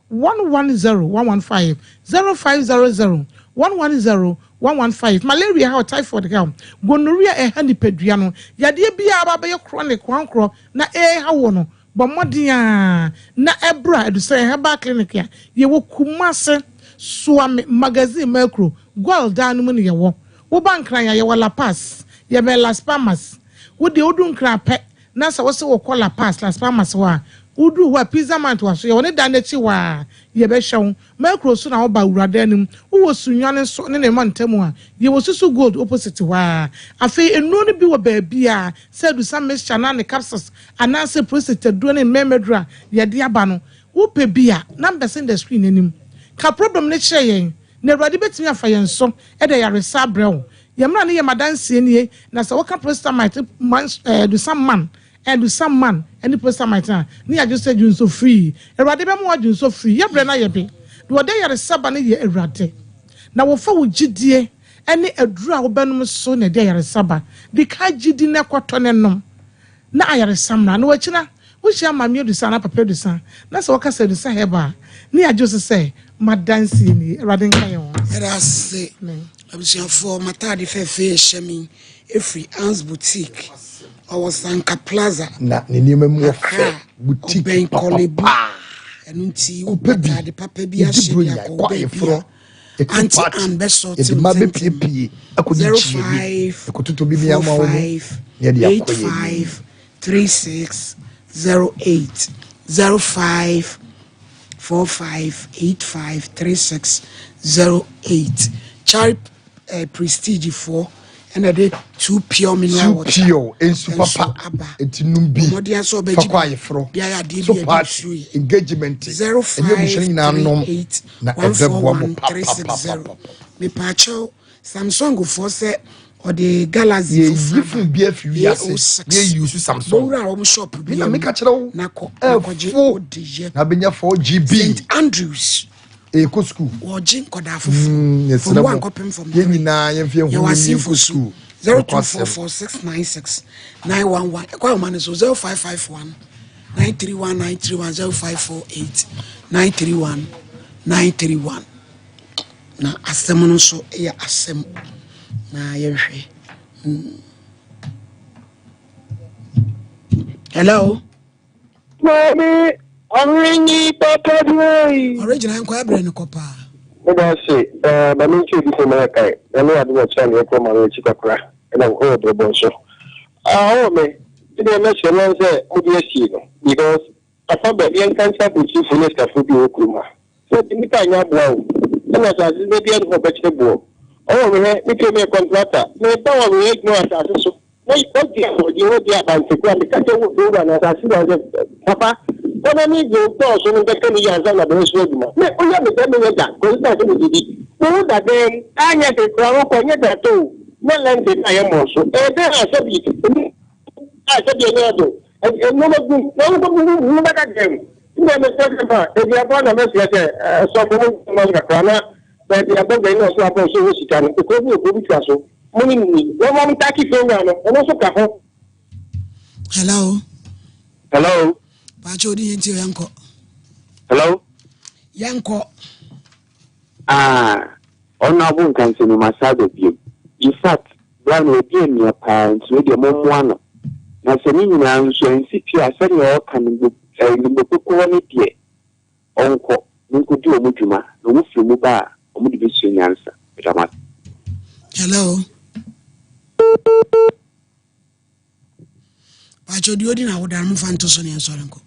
110 115, 0500 110 115. Malaria haw, typhoid haw, gonorrhea ɛha nipadua no, yadeɛ biara aba abɛyɛ chronic korankorɔ na ɛreha wo no, bɔ mmɔden ara na bra Adusan Herbal Clinic a yɛwɔ Kumase, Suame Magazine Mercuro, Goil dan no mu na yɛwɔ. Woba Nkran a, yɛwɔ La Paz, yɛbɛn Las Palmas. Wo deɛ wodu Nkran pɛ na sɛ wose wokɔ La Paz, Las Palmas hɔ a, woduru hɔ a Pizza Mart wɔ so, yɛwɔ ne dan no akyi hɔ ara, yɛbɛhwɛ wo. Mercuro so na woba wura dan no mu. Wowɔ Sunyani nso ne ne mantamu a, yɛwɔ Susu Gold opposite hɔ ara. Afei nnuro no bi wɔ baabiara, sɛ adusa mixture anaa ne capsules anaasɛ prostate aduro ne mmarima aduro a yɛde aba no. Wopɛ bi a, numbers no da screen no anim. Ka problem no kyerɛ yɛn, na Awurade bɛtumi afa yɛn so de ayaresa abrɛ wo. Yɛn mmara no yɛ m'adanseɛ nie, na sɛ woka prostamite man, eh, adusa man, adusa man ne prostamite a, ne yɛagye sɛ dwonsɔ firii. Awurade bɛma woadwonsɔ firii. Yɛ berɛ no ayɛ be. Deɛ ɔde ayaresa ba no yɛ Awurade. Na wɔfa wo gyidie ne aduro a wobɛnom so na ɛde ayaresa ba. Di ka gyidi na kɔtɔ ne nom na ayaresa mmra. Na wakyina wohyia Maame Adusa anaa Papa Adusa na sɛ wɔka sɛ Adusa Herbal a, ne yɛagye wo so sɛ m'adanseɛ nie. Awurade nka yɛn ho. Yɛda ase abusuafoɔ. M'ataade fɛɛfɛ yi ɛhyɛ me yi ɛfiri Anne's Boutique. Ɔwɔ Sanka Plaza. Na ne nneɛma mu wɔ fɛ. Accra. Boutique Ɔbɛn Korle Bu. papapaa. Ɛno nti Wopɛ wopɛ bi, ataade papa bi yɛdi ahyɛ de Buronya, akɔ ɛkɔ wo baabi ayeforɔ, a. yɛto Auntie party, Ann bɛsɔ yɛde tew mma ntɛmntɛm. bɛpiepie akɔdi gyeɛ bi, yɛkɔtotɔ bi 05 ama wɔn, 45 na yɛde akɔ yɛn anim. 85 36 08 05 45 85 36 08 Chari eh, Prestige foɔ ɛna ɛde two pure mineral Two water pure nsu nso papa aba. nti num bi Ɔmɔden asɛ fa ɔbɛgye kɔ bi ayeforɔ de ayɛ adeɛ so bi a ɛde party nsuo yɛ. engagement zero ɛne abusua five nyinaa three nom eight na one four ɛbɛboa mo one three six zero papapapapa. mepaakyɛw samsung foɔ sɛ ɔde galaxy Yɛyi foforɔ phone aba bi afiri wiase ao six na yɛyi so Samsung. bɔwura a wɔn shop Me bi na mu meka kyerɛ wo na kɔ na kɔgye ɛfo ɔde yɛ na bɛnya 4GB st andrews ɛkɔ sukuu. Wɔgye nkɔdaa foforɔ Yɛsrɛ from mo one kɔpem from yɛn three nyinaa yɛmfa yɛn ho yɛwɔ nyɛ asenfo nkɔ su sukuu. 02 44 696 911 ɛkɔ ahoma no so 0551 931 931 0548 931 931 na asɛm no nso yɛ asɛm na yɛnhwɛ. Hello. Maame ɔrenyi papa bi oyi. Ɔregyina nkɔ ɛbrɛ no kɔ paa. Mo da ase ɛɛ ma me nkyɛn bi sɛ mɛyɛ kan na me ade wɔ kyɛn deɛ kɔ ma me akyi kakra ɛna ɔwɔ brɛbɔ nso ah ɔwɔ me ti deɛ mɛsrɛ mo sɛ mo de asie no because afa bɛ yɛn nka nkyɛn aburukyifo ne sikafo bi wɔ kurom ha sɛ nipa nyɛ aboa o ɛna asase bɛ bi ɛde hɔ bɛkyerɛ boɔ ɔwɔ me hɛ me pie me yɛ kɔntrata me ba wɔ me yɛ adwuma wɔ asase so. Wodi ahoɔden, wodi abansɛkuru a, meka kyerɛ wo sɛ wura no asase wura sɛ, Papa, kɔ na me dwo tɔɔ so no bɛka me yie ansa na bɛyɛ so adwuma. Me, woyɛ me dɛn menyɛ da, kɔsi sɛ sɛ medidi. Me wo da dɛn, anyɛ hwee koraa wokɔ, nyɛ da tɔ o, na lɛnte na ayɛ mmɔɔ so. Ɛyɛ dɛn a sɛbi, emu a sɛbi ɛnyɛ ɔdo, nneɛma gu mu, na wokɔ bu hu bɛda dɛn. Nna mesrɛ sɛ ma aduabɔ na mɛsrɛ sɛ sɔfo mo mma so kakra na Baabi a bɔga yi na ɔsoro abɔ nso wɔ sika no, ekuro bi wɔ kuro bi twa so. Mo ne no ni. Wɔn wɔn taxi fee wura no, ɔno nso ka ho. Hello. Hello. Paakyɛ odi yɛn ti o yɛnkɔ. Hello. Yɛnkɔ. Ah, ɔno abo nkansani masa aba biom. In fact, bra no wadi amia paa nti wei deɛ mommoa no. Na sɛ ne nyinaa nso ansi pi a sɛdeɛ ɔka no nimbokokoɔ no deɛ Ɔnkɔ, na ɔnkɔdi wɔn dwuma, na wɔfiri mu ba a, wɔde bɛsua nyansa. Meda mo ase. Hello. Pacho deɛ odi na woda no momfa nto so ne yɛnsɔre nkɔ.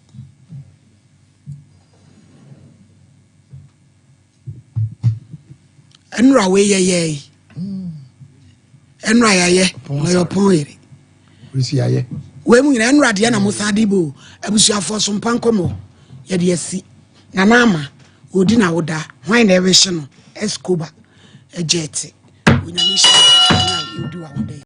Ɛnora wei yɛyɛe. Ɛnora yɛayɛ na yɛpɔn yere. Wei mu nyina ɛnora deɛ na mo san de bo abusuafoɔ so mpa nkɔmmɔ yɛde asi. Nana ama odi na woda hwan na ɛrehye no Escobar ɛgyɛte. Onyame nhyira na odi wa woda yi.